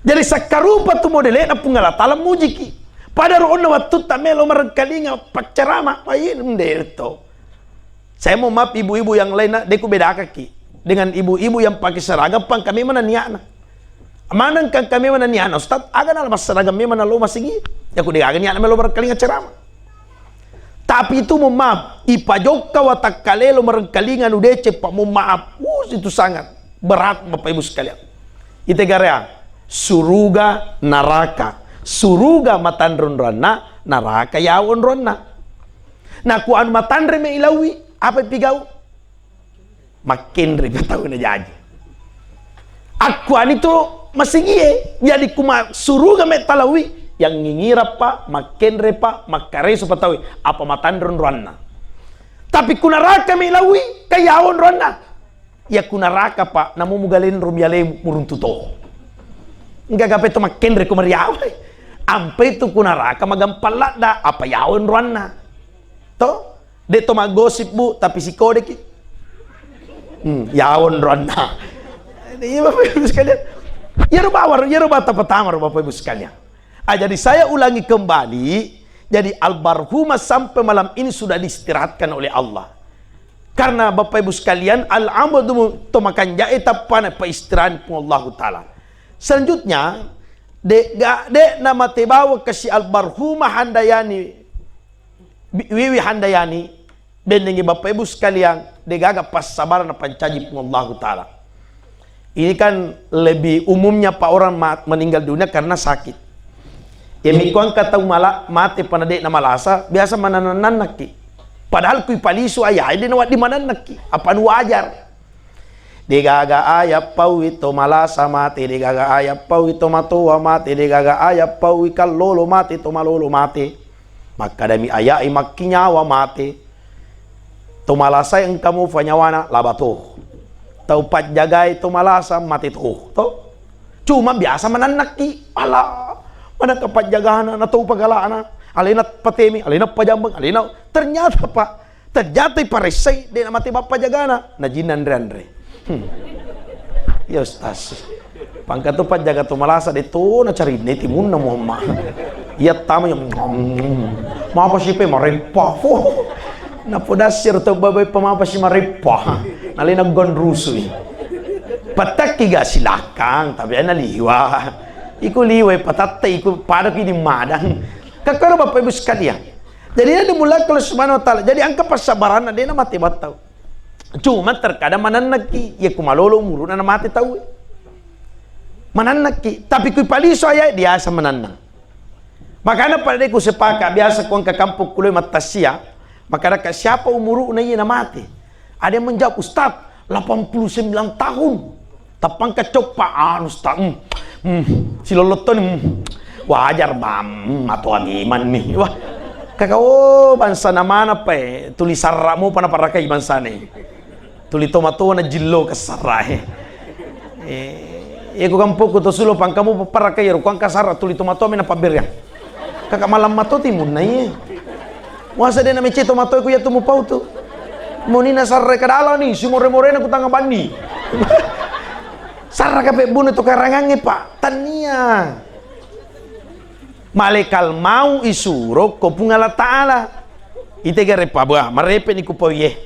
Jadi sakkarupa tu modele na Puang Allah Taala mujiki. Pada roonna wattu ta melo marengkalinga paccarama, wah, iya, ndeto. Saya mau maaf ibu-ibu yang lain, nak, deku bedakaki dengan ibu-ibu yang pakai seragam, pang kami mana niatna. Maneng kan kami mana niatna, Ustaz, aga na massaragam memang nalo masigi. Ya ku degaga niatna melo marengkalinga ceramah. Tapi itu mohon maaf, ipajokka watakkalelo marengkalinga nu deceng, Pak, mohon maaf. Uh, itu sangat berat, Bapak Ibu sekalian. Ite gareang, suruga, neraka. Suruga matanre onroanna, neraka yawo onroanna. Nah, ku anu matanre me ilaui, apa pigau? Makkenre pa tau najaji. Akkuani tu masigie, jadi ku ma-, suruga me talaui, yang ngingira pa, makkenre pa, makkareso pa tau, apa matanre onroanna. Tapi ku neraka me laui, ka yawo onroanna. Ya ku neraka pa, namu mugalenro mi alemu muruntu to. Engka gape to makkenre ko mariawa. Ampe tu ku neraka magampang ladda, apa yawo onroanna. To? De to maggosip, Bu, tapi sikodeki. Hmm, yawo onroanna. Iya, Bapak Ibu sekalian. Iyaro bawar, iyaro bata pertama, Bapak Ibu sekalian. Ah, jadi saya ulangi kembali, Jadi almarhumah sampai malam ini sudah diistirahatkan oleh Allah. Karena Bapak Ibu sekalian, al-abdu, to makanjae tappana paistirahat Puang Allahu Ta'ala. Selanjutnya, de ga, de namate bawa kasi almarhumah Handayani, Bi-, Wiwi Handayani, bennengi Bapak Ibu sekalian, de gaga passabarang napancaji Puang Allahu Ta'ala. Ini kan lebih umumnya, Pak, orang ma-, meninggal dunia karena sakit. Ya, mikuang ka tau mala-, mate pada de na malasa, biasa manannang-nannakki. Padahal kui palisu ayah, de na waddi manannakki. Apa nu wajar? De gaga ayah paui to malasa mate, de gaga ayah paui to matoa mate, de gaga ayah paui kallolo mate, to malolo mate. Makkadami aya'i makkinyawa mate. To malasai engka mufa nyawana, laba to. Tau pajjagai to malasa mate to. To. Cuma biasa manannakki. Ala, manakka pajjagana, na tau pagalana. Alena patemi, alena pajambeng, alena. Ternyata, Pak, ternyata iparessai, de na mate bappa jagana. Na jinna anre-anre. Hmm. Ya, Ustaz. Pangka tu pajjaga tu malasa de tu na carinna timunna Muhammad. Iya tama ya. Mapa si pe mareppa. Napodasir tu babai pa mapa si mareppa. Nalena gon rusui. Patakki ga silakang, tapi ana liwa. Iku liwa patatte iku pada ki di madang. Kakkoro Bapak Ibu sekalian. Jadi, dia dimulakan oleh Subhanahu wa Ta'ala. Jadi, angka passabaranna, dia na mate battau. Cuma terkadang manannakki, ya ku malolo umuruna na mate tau. Manannakki, tapi kui palisu ayah, biasa manannang. Makanya pada ku sepakat, biasa ku angka kampung kulo mattassia, maka daka siapa umuruna iya na mate? Ada yang menjawab, "Ustaz, delapan puluh sembilan tahun." Tappangka coppa, anu, sta-, hmm, hmm, silollottoni, hmm. Wajar, Bang, hmm, matoa memang ni. Wah, kaka, oh, bangsa na mana pa, eh, tuli sarra mopa naparakai bangsana. Tuli tomatoa na jillo kasarra, eh. Eh, iya ku kampokku to sulo pangkamu paparakai, ero kuang kasarra tuli tomatoa mena pabberiang. Kaka malamma to timunna iye. Wasa de na mecce tomatoa ku iya tu mupau tu. Monina sarre kadala ni, simore-morena ku tanga banni. Sarra kapebbuna tu karangangnge, Pak. Tania. Malekal mau isuro ko Puang Allah Ta'ala. Ite gare pabua, marepe ni ku poiye.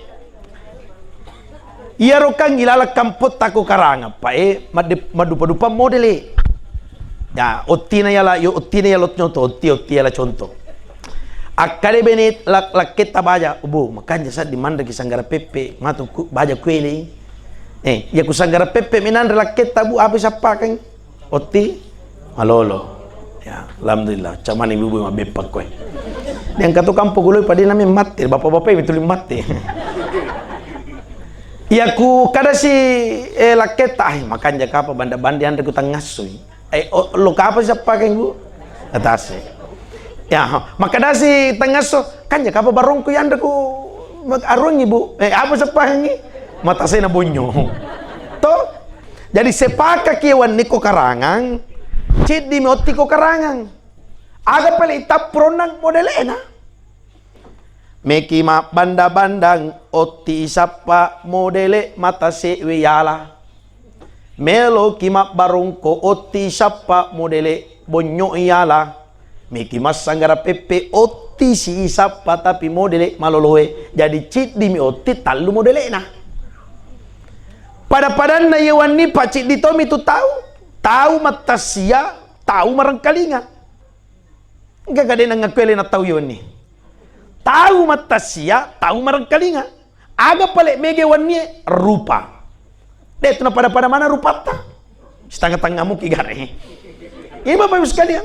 Iyaro kang ilaleng kampotta ko karangeng, Pak, eh, madde-, maddupa-dupa modele. Ya, ottina yala, yo ottina yala contoh, otti, otti yala contoh. Akkade bene lak-, lakketta baja, "Ubu, makanja saddi manreki sanggara peppe, matu ku, baja kuele." Eh, ya ku sanggara peppe menanre lakketta, Bu, apa sappakeng? Otti malolo. Ya, alhamdulillah, camani ibu-ibu mabbeppa koe. Diangka tu kampo guloi padina mi matti, bapak-bapak itu matti. Iya ku kada si, eh, lakketta, "Ai, makanja kapa banda-bandi anre ku tangassoi." Eh, o-, lo kapa siapa keng, Bu? Atase. Ya, makadasi tangasso, "Kanja kapa barongku yanre ku arung, Ibu?" Eh, apa siapa kengi? Matasena bonyo. To? Jadi sepakaki wenni ko karangang, ciddi mi otti ko karangang. Aga pale itappuronnang modelena. Meki mabbanda-bandang otti isappa modele matase'we yala. Meloki mabbarongko otti isappa modele bonyo yala. Meki massanggara peppe otti si isappa tapi modele maloloe. Jadi ciddimi otti tallu modelena. Pada-padanna yewanni paciddi tomi tu tau, tau mattassia, tau marengkalinga. Engka gade nangakue lena tau yewanni. Tau mattassia, tau marengkalinga. Aga pale mege wennie rupa. De tu napada-pada mana rupatta. Setengah-tengah muki gare. Ini Bapak Ibu sekalian.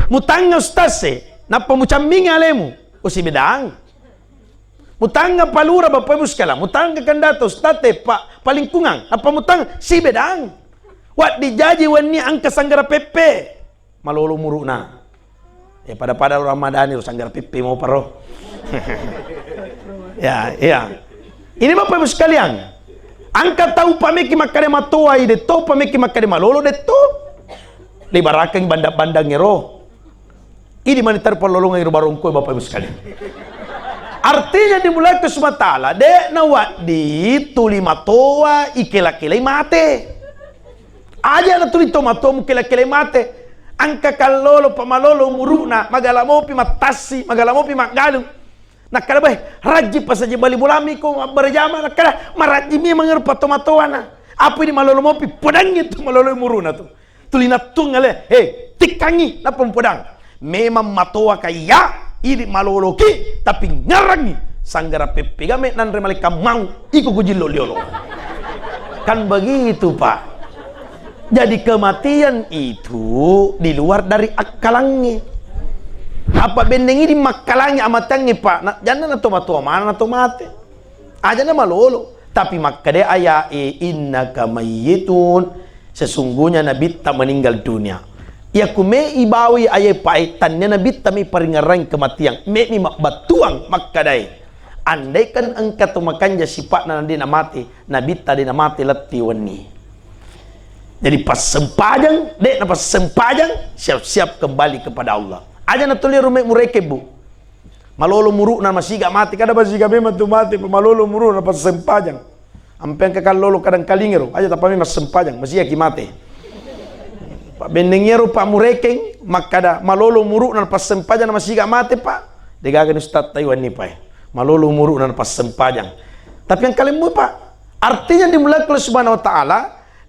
Mutanga ustaz e, nappa mucammingi alemu. Oh, si bedang. Mutanga palura Bapak Ibu sekalian. Mutanga kandata ustaz e, pa, palingkungan. Nappa mutanga si bedang. Waddi jaji wenni angka sanggara peppe. Malolo umuru'na. Ya, pada-pada Ramadani ro sanggara peppe mo paro. Ya, iya. Ini Bapak Ibu sekalian, angka tau pameki makkade matoai detto, pameki makkade malolo detto. Libarakeng bandang-bandang ero. Ini mani taru pallolongang ero barongko Bapak Ibu sekalian. Artinya dimulai ke Subhanahu wa Ta'ala, de nawaddi tuli matoa ikela-kelai mate. Aja na tuli tomatoa mukela-kelai mate. Engka kallolo, pamalolo umuru'na, magala mopi mattassi, magala mopi maggalung. Nakkeda, "Beh, rajji pasaji bali bolami ko mabbarajama." Nakkeda, "Marajji memang ero patomatoana. Apa ini malolo mopi, podangngi tu malolo umuru'na tu." Tuli nattung ale, "He, tikkangngi, nappa mupodang. Memang matoa ka iya, idi maloloki, tapi ngarangngi sanggara peppegame nanre malekka mau, iko kujillo liolo." Kan begitu, Pak. Jadi kematian itu di luar dari akkalangnge. Apa bennengi di makkalangnge amateangnge, Pak? Na, janna na to matoa mana na to mate. Aja na malolo, tapi makkeda aya'e, "Innaka mayyitun," sesungguhnya nabitta meninggal dunia. Iya ku me ibawai ayae pae, tannia nabitta mi paringerang kematian, me mi mabbattuang makkedae, andaikan engka to makanja sipa'na na de namate, nabitta de namate lettu wenni. Jadi passempajang, de na passempajang, siap-siap kembali kepada Allah. Aja na tuli rume mureke, Bu. Malolo umuru'na masiga mate, kada masiga memang tu mate, pa malolo umuru'na passempajang. Ampe engka kallolo kadang kalingero, aja tappa memang sempajang, masiga ki mate. Pak benneng iyaro Pak murekeng, makkada malolo umuru'na passempajang na masiga mate, Pak. Degaga ni Ustaz Taiwan ni, Pak, eh. Malolo umuru'na passempajang. Tapi yang kalimu, Pak, artinya di mulai Allah Subhanahu wa Ta'ala,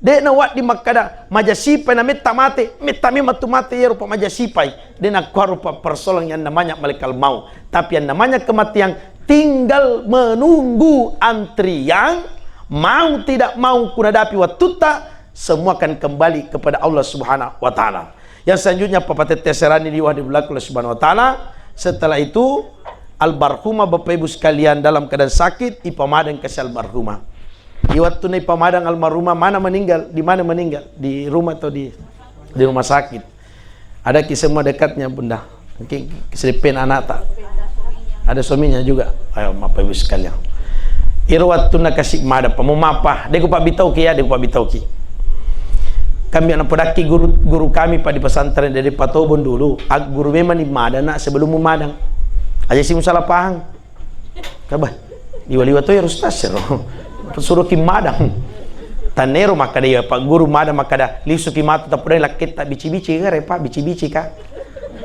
de' nawedding makkada, maja sipai na metta mate, metta memang tu mate iyaro pa maja sipai. De' nakkuaro pa persoalan yang namanya malaikat maut. Tapi yang namanya kematian tinggal menunggu antrian, mau tidak mau kunadapi wattutta, semua akan kembali kepada Allah Subhanahu wa Ta'ala. Yang selanjutnya, papatette serani liwa di belakang Allah Subhanahu wa Ta'ala. Setelah itu, almarhumah, Bapak Ibu sekalian, dalam keadaan sakit, ipamadang kasi almarhumah. Di waktu na ipamadang almarhumah, mana meninggal? Di mana meninggal? Di rumah atau di, di rumah sakit? Ada ki semua dekatnya, Bunda? Mungkin kesedepen anak tak? Ada suaminya juga. Ayo, Bapak Ibu sekalian. Iro waktu na kasih mada pa, mau mapa? Deko Pak Bitau ki ya, deko Pak Bitau ki. Kami anak podaki guru, guru kami Pak di pesantren dari Patobon dulu. Ag guru memang di mada nak sebelum memadang. Aja si salah paham. Kabah, liwa-liwa to ya Ustaz ero. Suruh ki madang. Tanero makkada ya Pak Guru madang makkada, "Lisu ki matu tapudai lakketta bici-bici ka, Pak, bici-bici ka."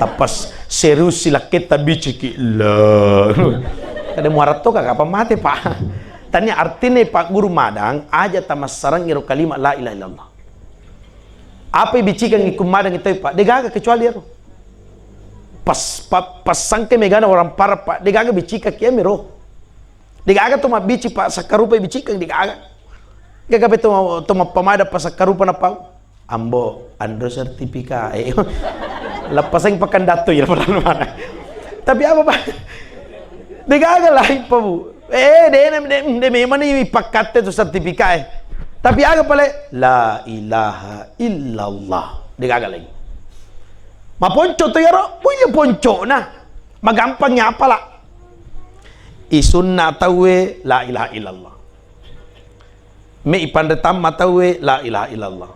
Tappas serius si lakketta bici ki. La. Kada muarat to ka kapan mate, Pak. Tania artine Pak Guru madang aja tamassarang iro kalimat la ilaha illallah. Apa bicikan ikut madang itu, Pak? Degaga kecuali ero. Pas, pa, pasangke megana orang parah, Pak. Degaga bicika kiamiro. Degaga to mabbici, Pak, sakkarupa bicika, degaga. Gaga pe to, to mappamada, Pak, sakkarupa na, Pak. Ambo, anro sertifikat. Eh, lappaseng pakan datu ya, padahal mana. Tapi apa, Pak? Degaga lain, Pak, Bu. Eh, de, de, de, de memang ni pakkatte tu sertifikat, eh. Tapi aga pale? La ilaha illallah. Degaga lagi. Maponco tu yaro, punya ponco na. Magampang ya apala. Isunna tauwe la ilaha illallah. Me ipanre tamma tauwe la ilaha illallah.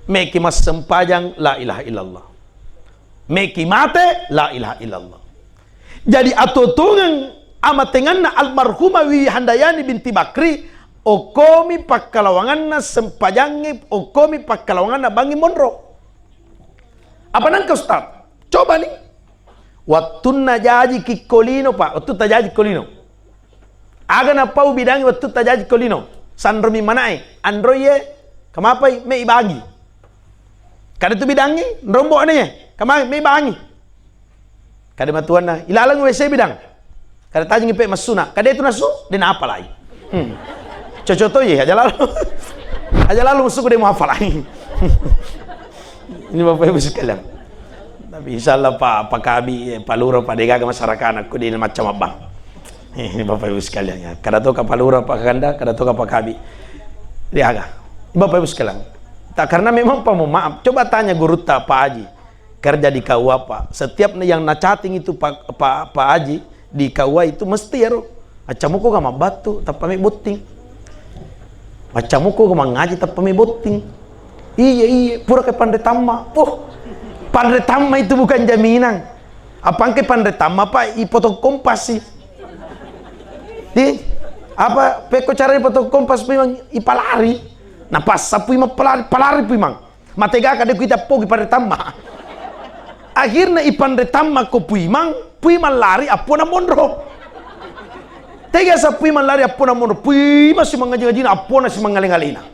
Me ki massempajang la ilaha illallah. Me ki mate la ilaha illallah. Jadi atuo-tuongeng amatenganna almarhumah Wiwi Handayani binti Bakri, okkomi pakkalawanganna sempajangnge, okkomi pakkalawanganna bangngi monro. Apa nangka Ustaz? Coba ni. Wattunna jaji ki ko lino, Pak, wattunna jaji ko lino. Aga napau bidangi wattunna jaji ko lino? Sanromi manae, anroie, kamapai, me ibangi. Kada tu bidangi, rombo ane, kamapai, me ibangi. Kada matuanna, ilaleng W C bidang. Kada tajeng ipe massuna, kada itu nasu, de napalai. Hmm. Cocok to ye, aja lalu. Aja lalu masuk de mau apalai. Ini Bapak Ibu sekalian. Tapi insya Allah Pak, Pak Kabi, eh, Pak Lurah, Pak, degaga masyarakat aku di macam abang. Ini Bapak Ibu sekalian ya. Kada to ka Pak Lurah, Pak Kanda, kada to ka Pak Kabi. Degaga. Bapak Ibu sekalian. Tak karena memang Pak, mohon maaf. Coba tanya gurutta Pak Haji. Kerja di K U A, Pak. Setiap yang nacating itu Pak, Pak, Pak Haji di K U A itu mesti ya, Ro. Accamoko ga mabbattu, tappa me botting. Maccamoko ko mangaji tappa me botting. Iya, iya, pura ke panre tamma. Puh, panre tamma itu bukan jaminan. Apa engke panre tamma, Pak, ipotong kompas sih. Di, apa, pekko cara ipotong kompas, memang ipalari. Nah, pas sapui mappalari, palari pui mang. Matega ka de kuita pogi panre tamma. Akhirna ipanre tamma ko Puimang, Puimang lari appona monro. Tega sa Puimang lari appona monro, Puimang si mangaji-ngajina, appona si mangaleng-alena.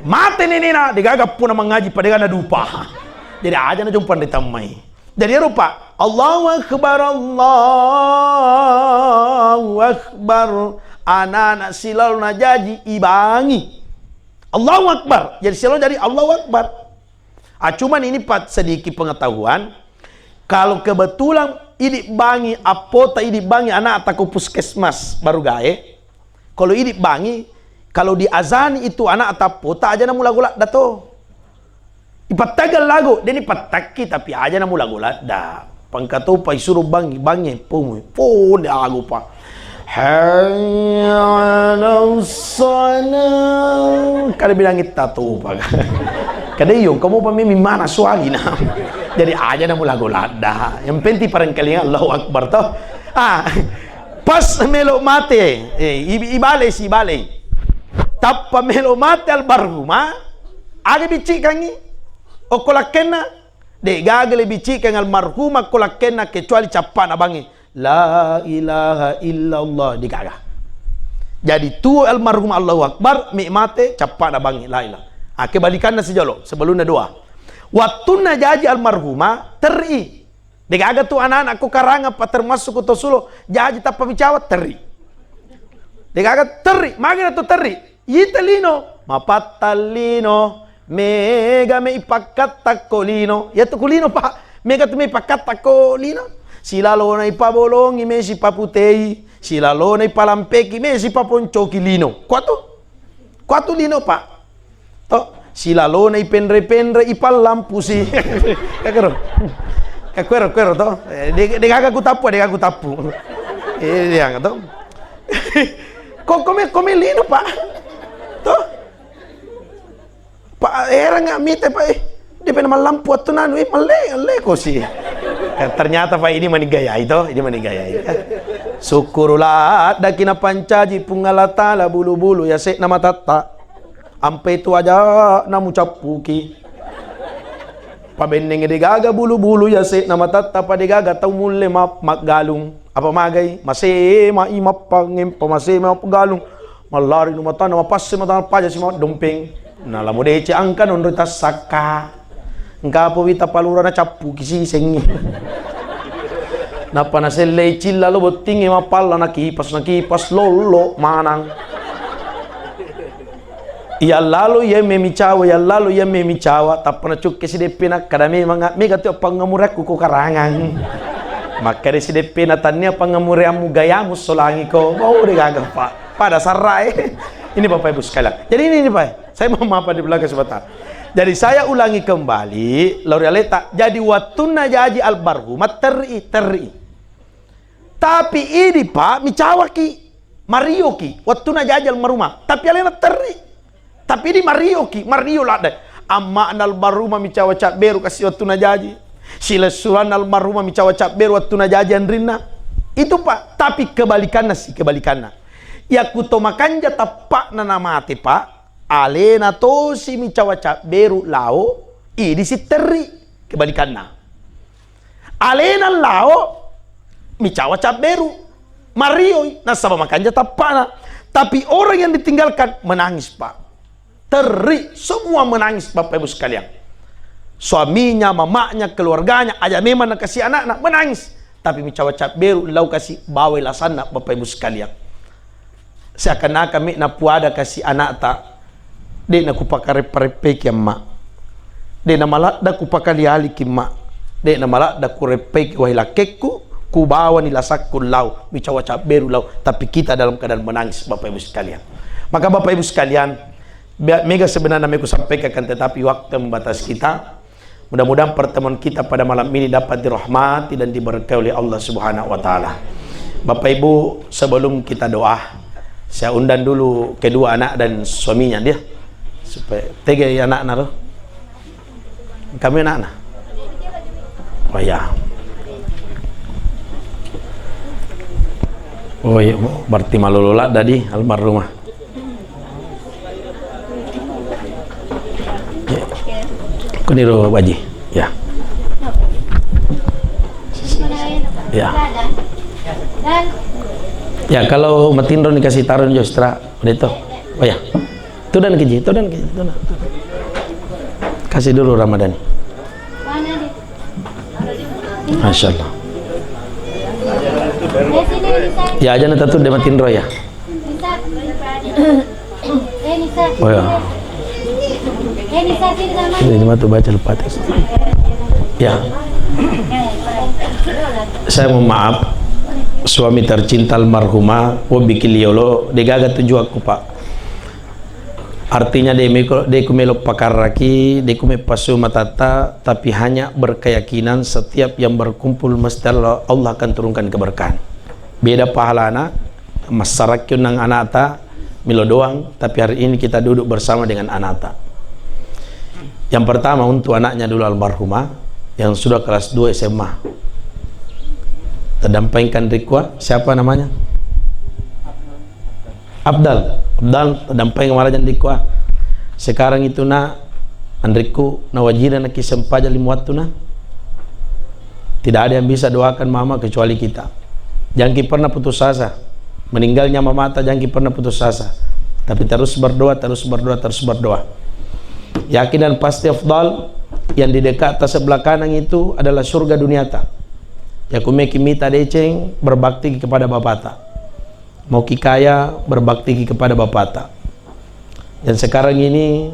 Mate nenena, degaga appona mangaji, padega nadupa. Jadi aja na jompa panre tammai. Jadi ero, Pak, Allahu Akbar, Allahu Akbar. Anak-anak silalo najaji ibangi. Allahu Akbar. Jadi silalo jadi Allahu Akbar. Ah, cuman ini, Pak, sedikit pengetahuan. Kalau kebetulan idi bangi, appota idi bangi anak tako puskesmas baru gae. Kalau idi bangi, kalau diazani itu anak tappota aja namulago ladda to. Ipattaga lagu, deni pattakki tapi aja namulago ladda. Pangkatopa isuro bangi, bangi pomu. Pon de ago, Pak. Hayya 'alas shalah. Kada bilang kita tuh, Pak. Kada iyo, kamu pamimi mana soalina. Jadi aja namulago ladda. Yang penting parengkalinga Allahu Akbar toh. Ah, pas melo mate, eh, i- ibale si ibale. Tappa melo mate almarhumah, aga bicikkangi? Okko lakkenna, de gaga le bicikkang almarhumah ko lakkenna kecuali cappana bangi. La ilaha illallah, de gaga. Jadi tu almarhumah Allahu Akbar, mi mate cappana bangi la ilaha. Ah, kebalikanna sijolo sebelumna doa. Wattunna jaji almarhumah, terri. Degaga tu anak-anak ko karanga pa termasuk ko tosulo jaji tappa micawa terri. Degaga terri, magi tu terri. Ita lino, mapatta lino, mega me ipakkatta ko lino. Ya tu ku lino, Pak, mega tu me ipakkatta ko lino. Silalona ipabolongi me sipaputei, silalona ipalampeki me sipaponcoki lino. Kuatu, kuatu lino, Pak. To, silalona ipenre-penre ipallampusi. Kakero. Kakuero, kuero to. Eh, de, de gaga ku tappu, de gaga ku tappu. Eh, dia to. Kok kome kome lino, Pak? To. Pak, erang nggak mite, Pak, eh. Dia pernah mallampu atau nanu, eh, male, male kosi. Eh, ternyata, Pak, ini manigayai to, ini manigayai. Syukurulah dakina pancaji Puang Allah Taala bulu-bulu ya sek nama tatta. Ampe tu aja namu cappuki. Pabenneng de gaga bulu-bulu ya sek nama tatta pa de gaga tau mulle ma- maggalung. Apa magai? Masema i mappangempa, masema mapgalung. Mallari nu matana, mapasse matana, paja si madompeng. Na lamo dece angka nonroi tassakka. Engka apa wita palura na cappu kisisengi. Nappa nasellei cilla lo bottingi mapalla na kipas, na kipas lollo manang. Iya lalo iya me micawa, iya lalo iya me micawa, tappa nacukke sideppe nakkada memang mega tu pangamureakku ko karangang. Makkada sideppe na tannia pangamureammu gayamu solangi ko. Mau de gaga, Pak. Pada sarrae. Ini Bapak Ibu sekalian. Jadi ini, ini Pak. Saya mohon maaf di belakang sebentar. Jadi saya ulangi kembali, lauri aleta. Jadi wattunna jaji almarhumah terri, terri. Tapi idi, Pak, micawaki, marioki, wattunna jaji almarhumah. Tapi alena terri. Tapi idi marioki, mario ladde. Amma'na almarhumah micawa cabberu kasi wattunna jaji. Silessuranna almarhumah micawa cabberu wattunna jaji anrinna. Itu, Pak. Tapi kebalikanna si, kebalikanna. Yakku to makanja tappa'na namate, Pak. Alena tosi micawa cabberu lao, idi sitterri. Kebalikanna. Alena lao, micawa cabberu. Marioi, nasaba makanja tappana. Tapi orang yang ditinggalkan menangis, Pak. Terri, semua menangis, Bapak Ibu sekalian. Suaminya, mamanya, keluarganya, aja memang nakasi anakna, menangis. Tapi micawa cabberu, lau kasi bawai lasanna, Bapak Ibu sekalian. Seakan-akan mi napuada kasi anakta, de nakupakareppa-reppeki amma. De namaladda kupakali-aliki amma. De namaladda kureppaiki wahai lakkekku, kubawani lasakku lau, micawa cabberu lau, tapi kita dalam keadaan menangis, Bapak Ibu sekalian. Maka Bapak Ibu sekalian, be-, mega sebenarnya mau kusampaikan, tetapi waktu membatasi kita. Mudah-mudahan pertemuan kita pada malam ini dapat dirahmati dan diberkahi oleh Allah Subhanahu wa Ta'ala. Bapak Ibu, sebelum kita doa, saya undang dulu kedua anak dan suaminya dia. Supaya tega ya anakna tuh. Kami anakna. Oh ya. Oh iya, berarti malolola tadi almarhumah. Kuniro Baji. Ya. Ya. Ya, kalau matinro ni kasih taruh ni Jostra, udah itu. Oh ya. Tudan kiji, tudan kiji, tudan. Kasih dulu Ramadan. Masya Allah. Ya, aja na tatu de matinro ya. Oh ya. Ini matu baca Al-Fatihah. Ya. Saya mohon maaf, suami tercinta almarhumah, wo bikin liolo, degaga tujuanku, Pak. Artinya, de meko, de ku melo pakarraki, de ku meppasu matatta, tapi hanya berkeyakinan setiap yang berkumpul mesti Allah, Allah akan turunkan keberkahan. Beda pahalana, massarakki onnang anata, melo doang, tapi hari ini kita duduk bersama dengan anata. Yang pertama untuk anaknya dulu almarhumah, yang sudah kelas dua S M A. Terdampingkan Rikwa, siapa namanya? Abdal, Abdal, dampeng maraja andrikku ah. Sekarang itu nak, andrikku, nawajina naki sempaja lima waktu nah. Tidak ada yang bisa doakan mama kecuali kita. Jangan ki pernah putus asa. Meninggalnya mamata, jangan ki pernah putus asa. Tapi terus berdoa, terus berdoa, terus berdoa. Yakin dan pasti Afdal, yang di dekat atas sebelah kanan itu adalah surga duniata. Ya kumeki mita deceng, berbakti kepada bapata. Mau ki kaya, berbakti ki kepada bapata. Dan sekarang ini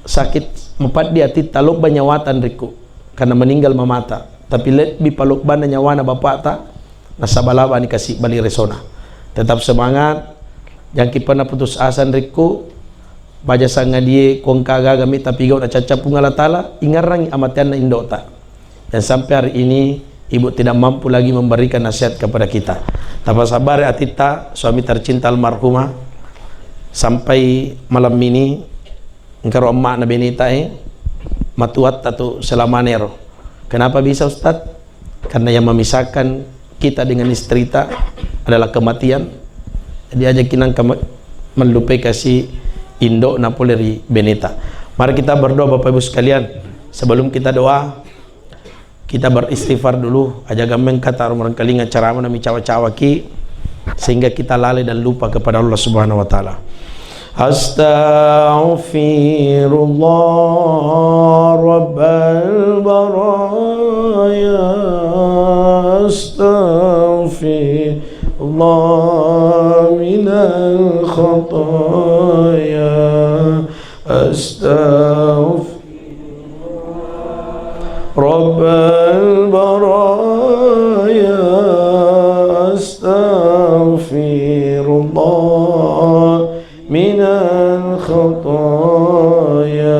sakit mapeddi atitta, lobba nyawata andrikku karena meninggal mamata. Tapi lebbi palobbanna nyawana bapata, nasaba laba ni kasi bali resona. Tetap semangat, jangki pernah putus asa andrikku. Baja sangadie kuangka gaga mi tapi gau na cacca Puang Allah Taala, ingarrangi amateanna indota. Dan sampai hari ini, ibu tidak mampu lagi memberikan nasihat kepada kita. Tapasabari atitta, suami tercinta almarhumah, sampai malam ini, engkaro emmakna beneta e, matuatta tu selamana ero. Kenapa bisa, Ustaz? Karena yang memisahkan kita dengan istrita adalah kematian. Jadi aja kinang kema-, mellupai kasi indo na pole ri beneta. Mari kita berdoa, Bapak Ibu sekalian. Sebelum kita doa, kita beristighfar dulu, aja gammeng kata orang kalinga ceramah nami cawa-cawa ki, sehingga kita lalai dan lupa kepada Allah Subhanahu wa Ta'ala. Astaghfirullah rabbal baraya, astaghfirullah minal khataya, astaghfirullah. Rabbal baraya, astaghfirullah minal khataya.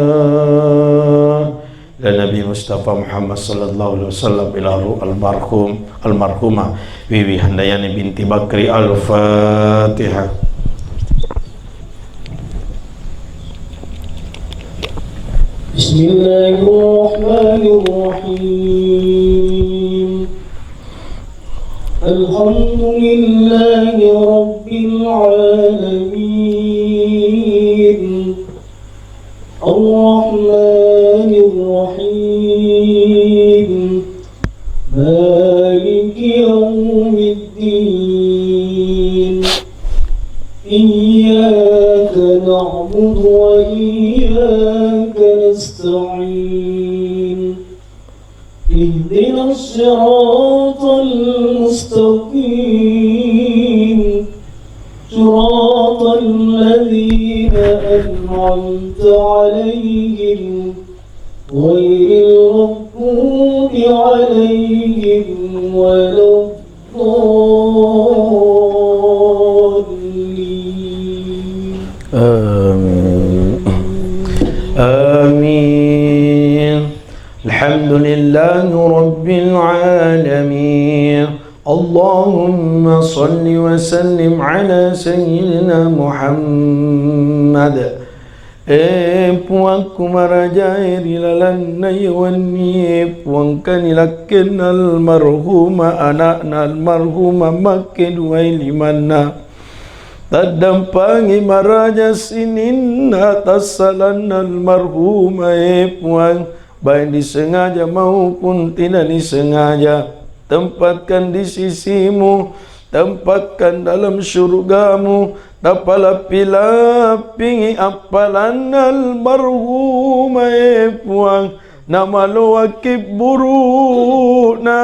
Ila Nabi Mustafa Muhammad sallallahu alaihi wasallam, ila ruh almarhum, almarhumah Wiwi Handayani binti Bakri. Al-Fatihah. بسم الله الرحمن الرحيم. الحمد لله رب العالمين. الرحمن الرحيم. مالك يوم الدين. إياك نعبد وإياك نستعين. اهدنا الصراط المستقيم. صراط الذين أنعمت عليهم غير المغضوب عليهم ولا الضالين. آمين. آمين. الحمد لله رب العالمين. اللهم صل وسلم على سيدنا محمد. E Puangku marajae ri lalenna iye wennie, Puangkani lakkenna almarhuma, anakna almarhuma, makkeduai limanna. Taddampangi maraja sininna tassalanna almarhuma, e Puang, baik disengaja maupun tidak disengaja. Tempatkan di sisimu, tempatkan dalam syurgamu, tapalappi-lappingi appalanna almarhumah, e Puang, namaloaki buru'na,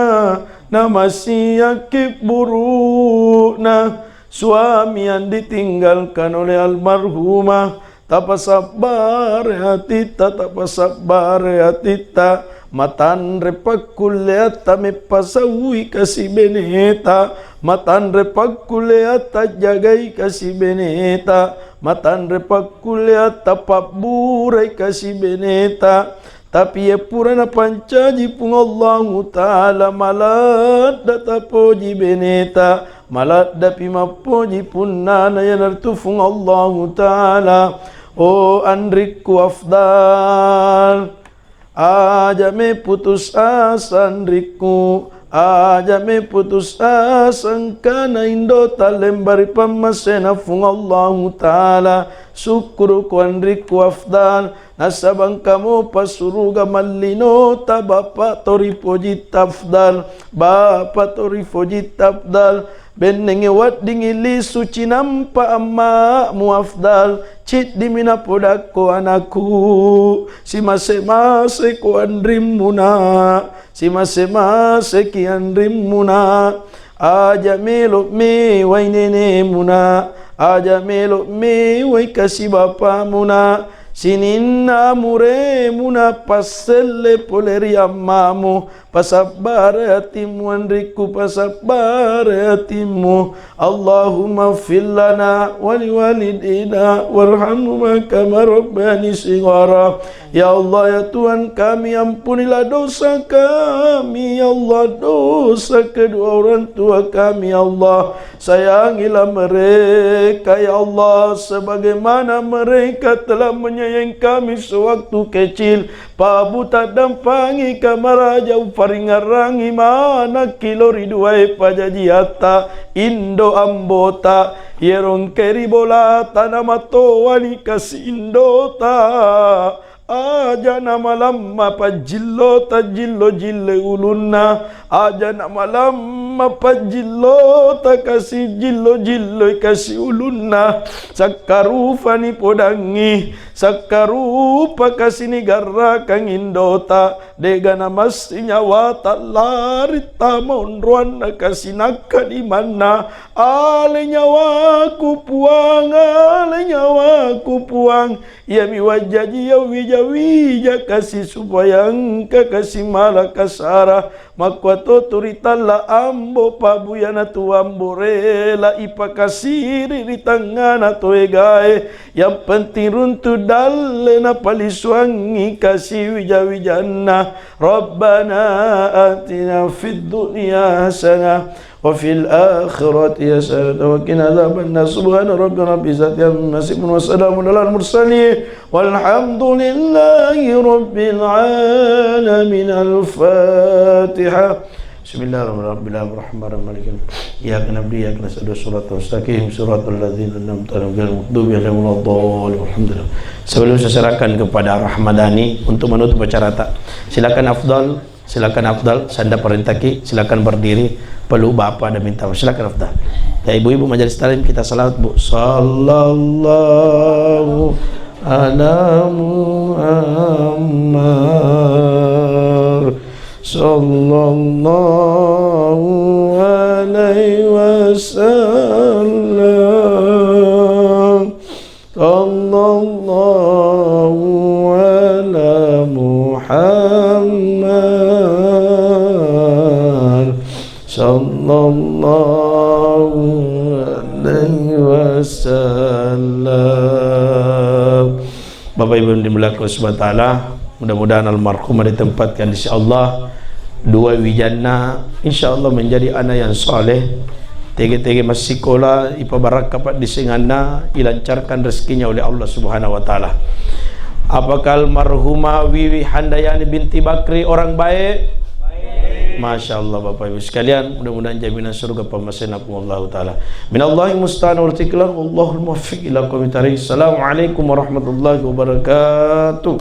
namasiaki buru'na. Suami yang ditinggalkan oleh almarhumah, tapasabbare atitta, tapasabbare atitta, matanre pakkulleatta meppasaui kasi beneta, matanre pakkulleatta jagai kasi beneta, matanre pakkulleatta pabburai kasi beneta. Tapi iya pura napancaji Puang Allahu Ta'ala, maladda tapoji beneta, maladdapi mappoji punnana, iyanaritu Puang Allahu Ta'ala. O anrikku Afdal, aja me putus asa anrikku, aja me putus asa engkana indota lembari pammasena Puang Allahu Ta'ala. Sukkuruko anrikku Afdal, nasaba engka mopa suruga mallinota, Bapa to ripojitta Afdal, Bapa to ripojitta Afdal. Bennengnge weddingngi lisu cinampa amma'mu Afdal, ciddimi napodakko anakku, simase-maseko anrimmu, Nak, simase-maseki anrimmu, Nak. Aja melo mewai nenemu, Nak, aja melo mewai kasi bapamu, Nak. Sininna amuremu, Nak, passelle pole ri ammamu. Pasabbare atimmu, anrikku, pasabbare atimmu. Allahumma ighfir lana wa liwalidina warhamhuma kama rabbayani shighara. Ya Allah, ya Tuhan kami, ampunilah dosa kami, ya Allah, dosa kedua orang tua kami, ya Allah. Sayangilah mereka, ya Allah, sebagaimana mereka telah menyayangi kami sewaktu kecil. Pabu taddampangi kamaraja, uparingngerangi manakki lao ri duae pajajiatta, indo ambota. Iyaro engkae ri bolata namatowani kasi indota. Aja namalamma pajjillota jillo-jillo ulunna. Aja namalamma pajjillota kasi jillo-jilloi kasi ulunna. Sakkarupani podangngi, sakkarupa kasi nigarrakang indota, de'ga namassi nyawata lari tama onroanna kasi nakkadimanna. Ale nyawaku Puang, ale nyawaku Puang, iyami wajjaji iya wija-wija kasi supaya engka kasi mala kasara. Makkuatotu ritella ambo, pabu iyanatu ambo rela ipakasiri ri tengngana to egae. Yang penting runtu dalle napalisuangngi kasi wija-wijanna. Rabbana atina fid dunya hasanah wa fil akhirati hasanah wa qina adzabannar. Subhana rabbika rabbil izzati amma yasifun wa salamun alal mursalin. Walhamdulillahi rabbil alamin. Al-Fatihah. Bismillahirrahmanirrahim. Iyyaka na'budu wa iyyaka nasta'in. Shiratal mustaqim. Shiratal ladzina an'amta 'alaihim ghairil maghdubi 'alaihim waladdallin. Alhamdulillah. Sebelum saya serahkan kepada Rahmadani untuk menutup acara ta, silakan Afdal, silakan Afdal, sanda perintaki, silakan berdiri. Peluk Bapak dan minta maaf. Silakan Afdal. Ya, ibu-ibu majelis taklim, kita salawat, Bu. Sallallahu ala Muhammad. Sallallahu alaihi wasallam. Sallallahu ala Muhammad. Sallallahu alaihi wasallam. Bapak Ibu yang dimuliakan Allah Subhanahu wa Ta'ala, mudah-mudahan almarhumah ditempatkan di sisi Allah dua wijanna, insya Allah menjadi anak yang saleh. Tege-tege massikola, ipabarakka paddisenganna, ilancarkan rezekinya oleh Allah Subhanahu wa Ta'ala. Apakah almarhumah Wiwi Handayani binti Bakri orang baik? Masya Allah, Bapak Ibu sekalian, mudah-mudahan jaminan surga pammasena Puang Allahu Ta'ala. Minallahi musta'an wal istiqlal, wallahul muwaffiq ila aqwamit thariq. Assalamualaikum warahmatullahi wabarakatuh.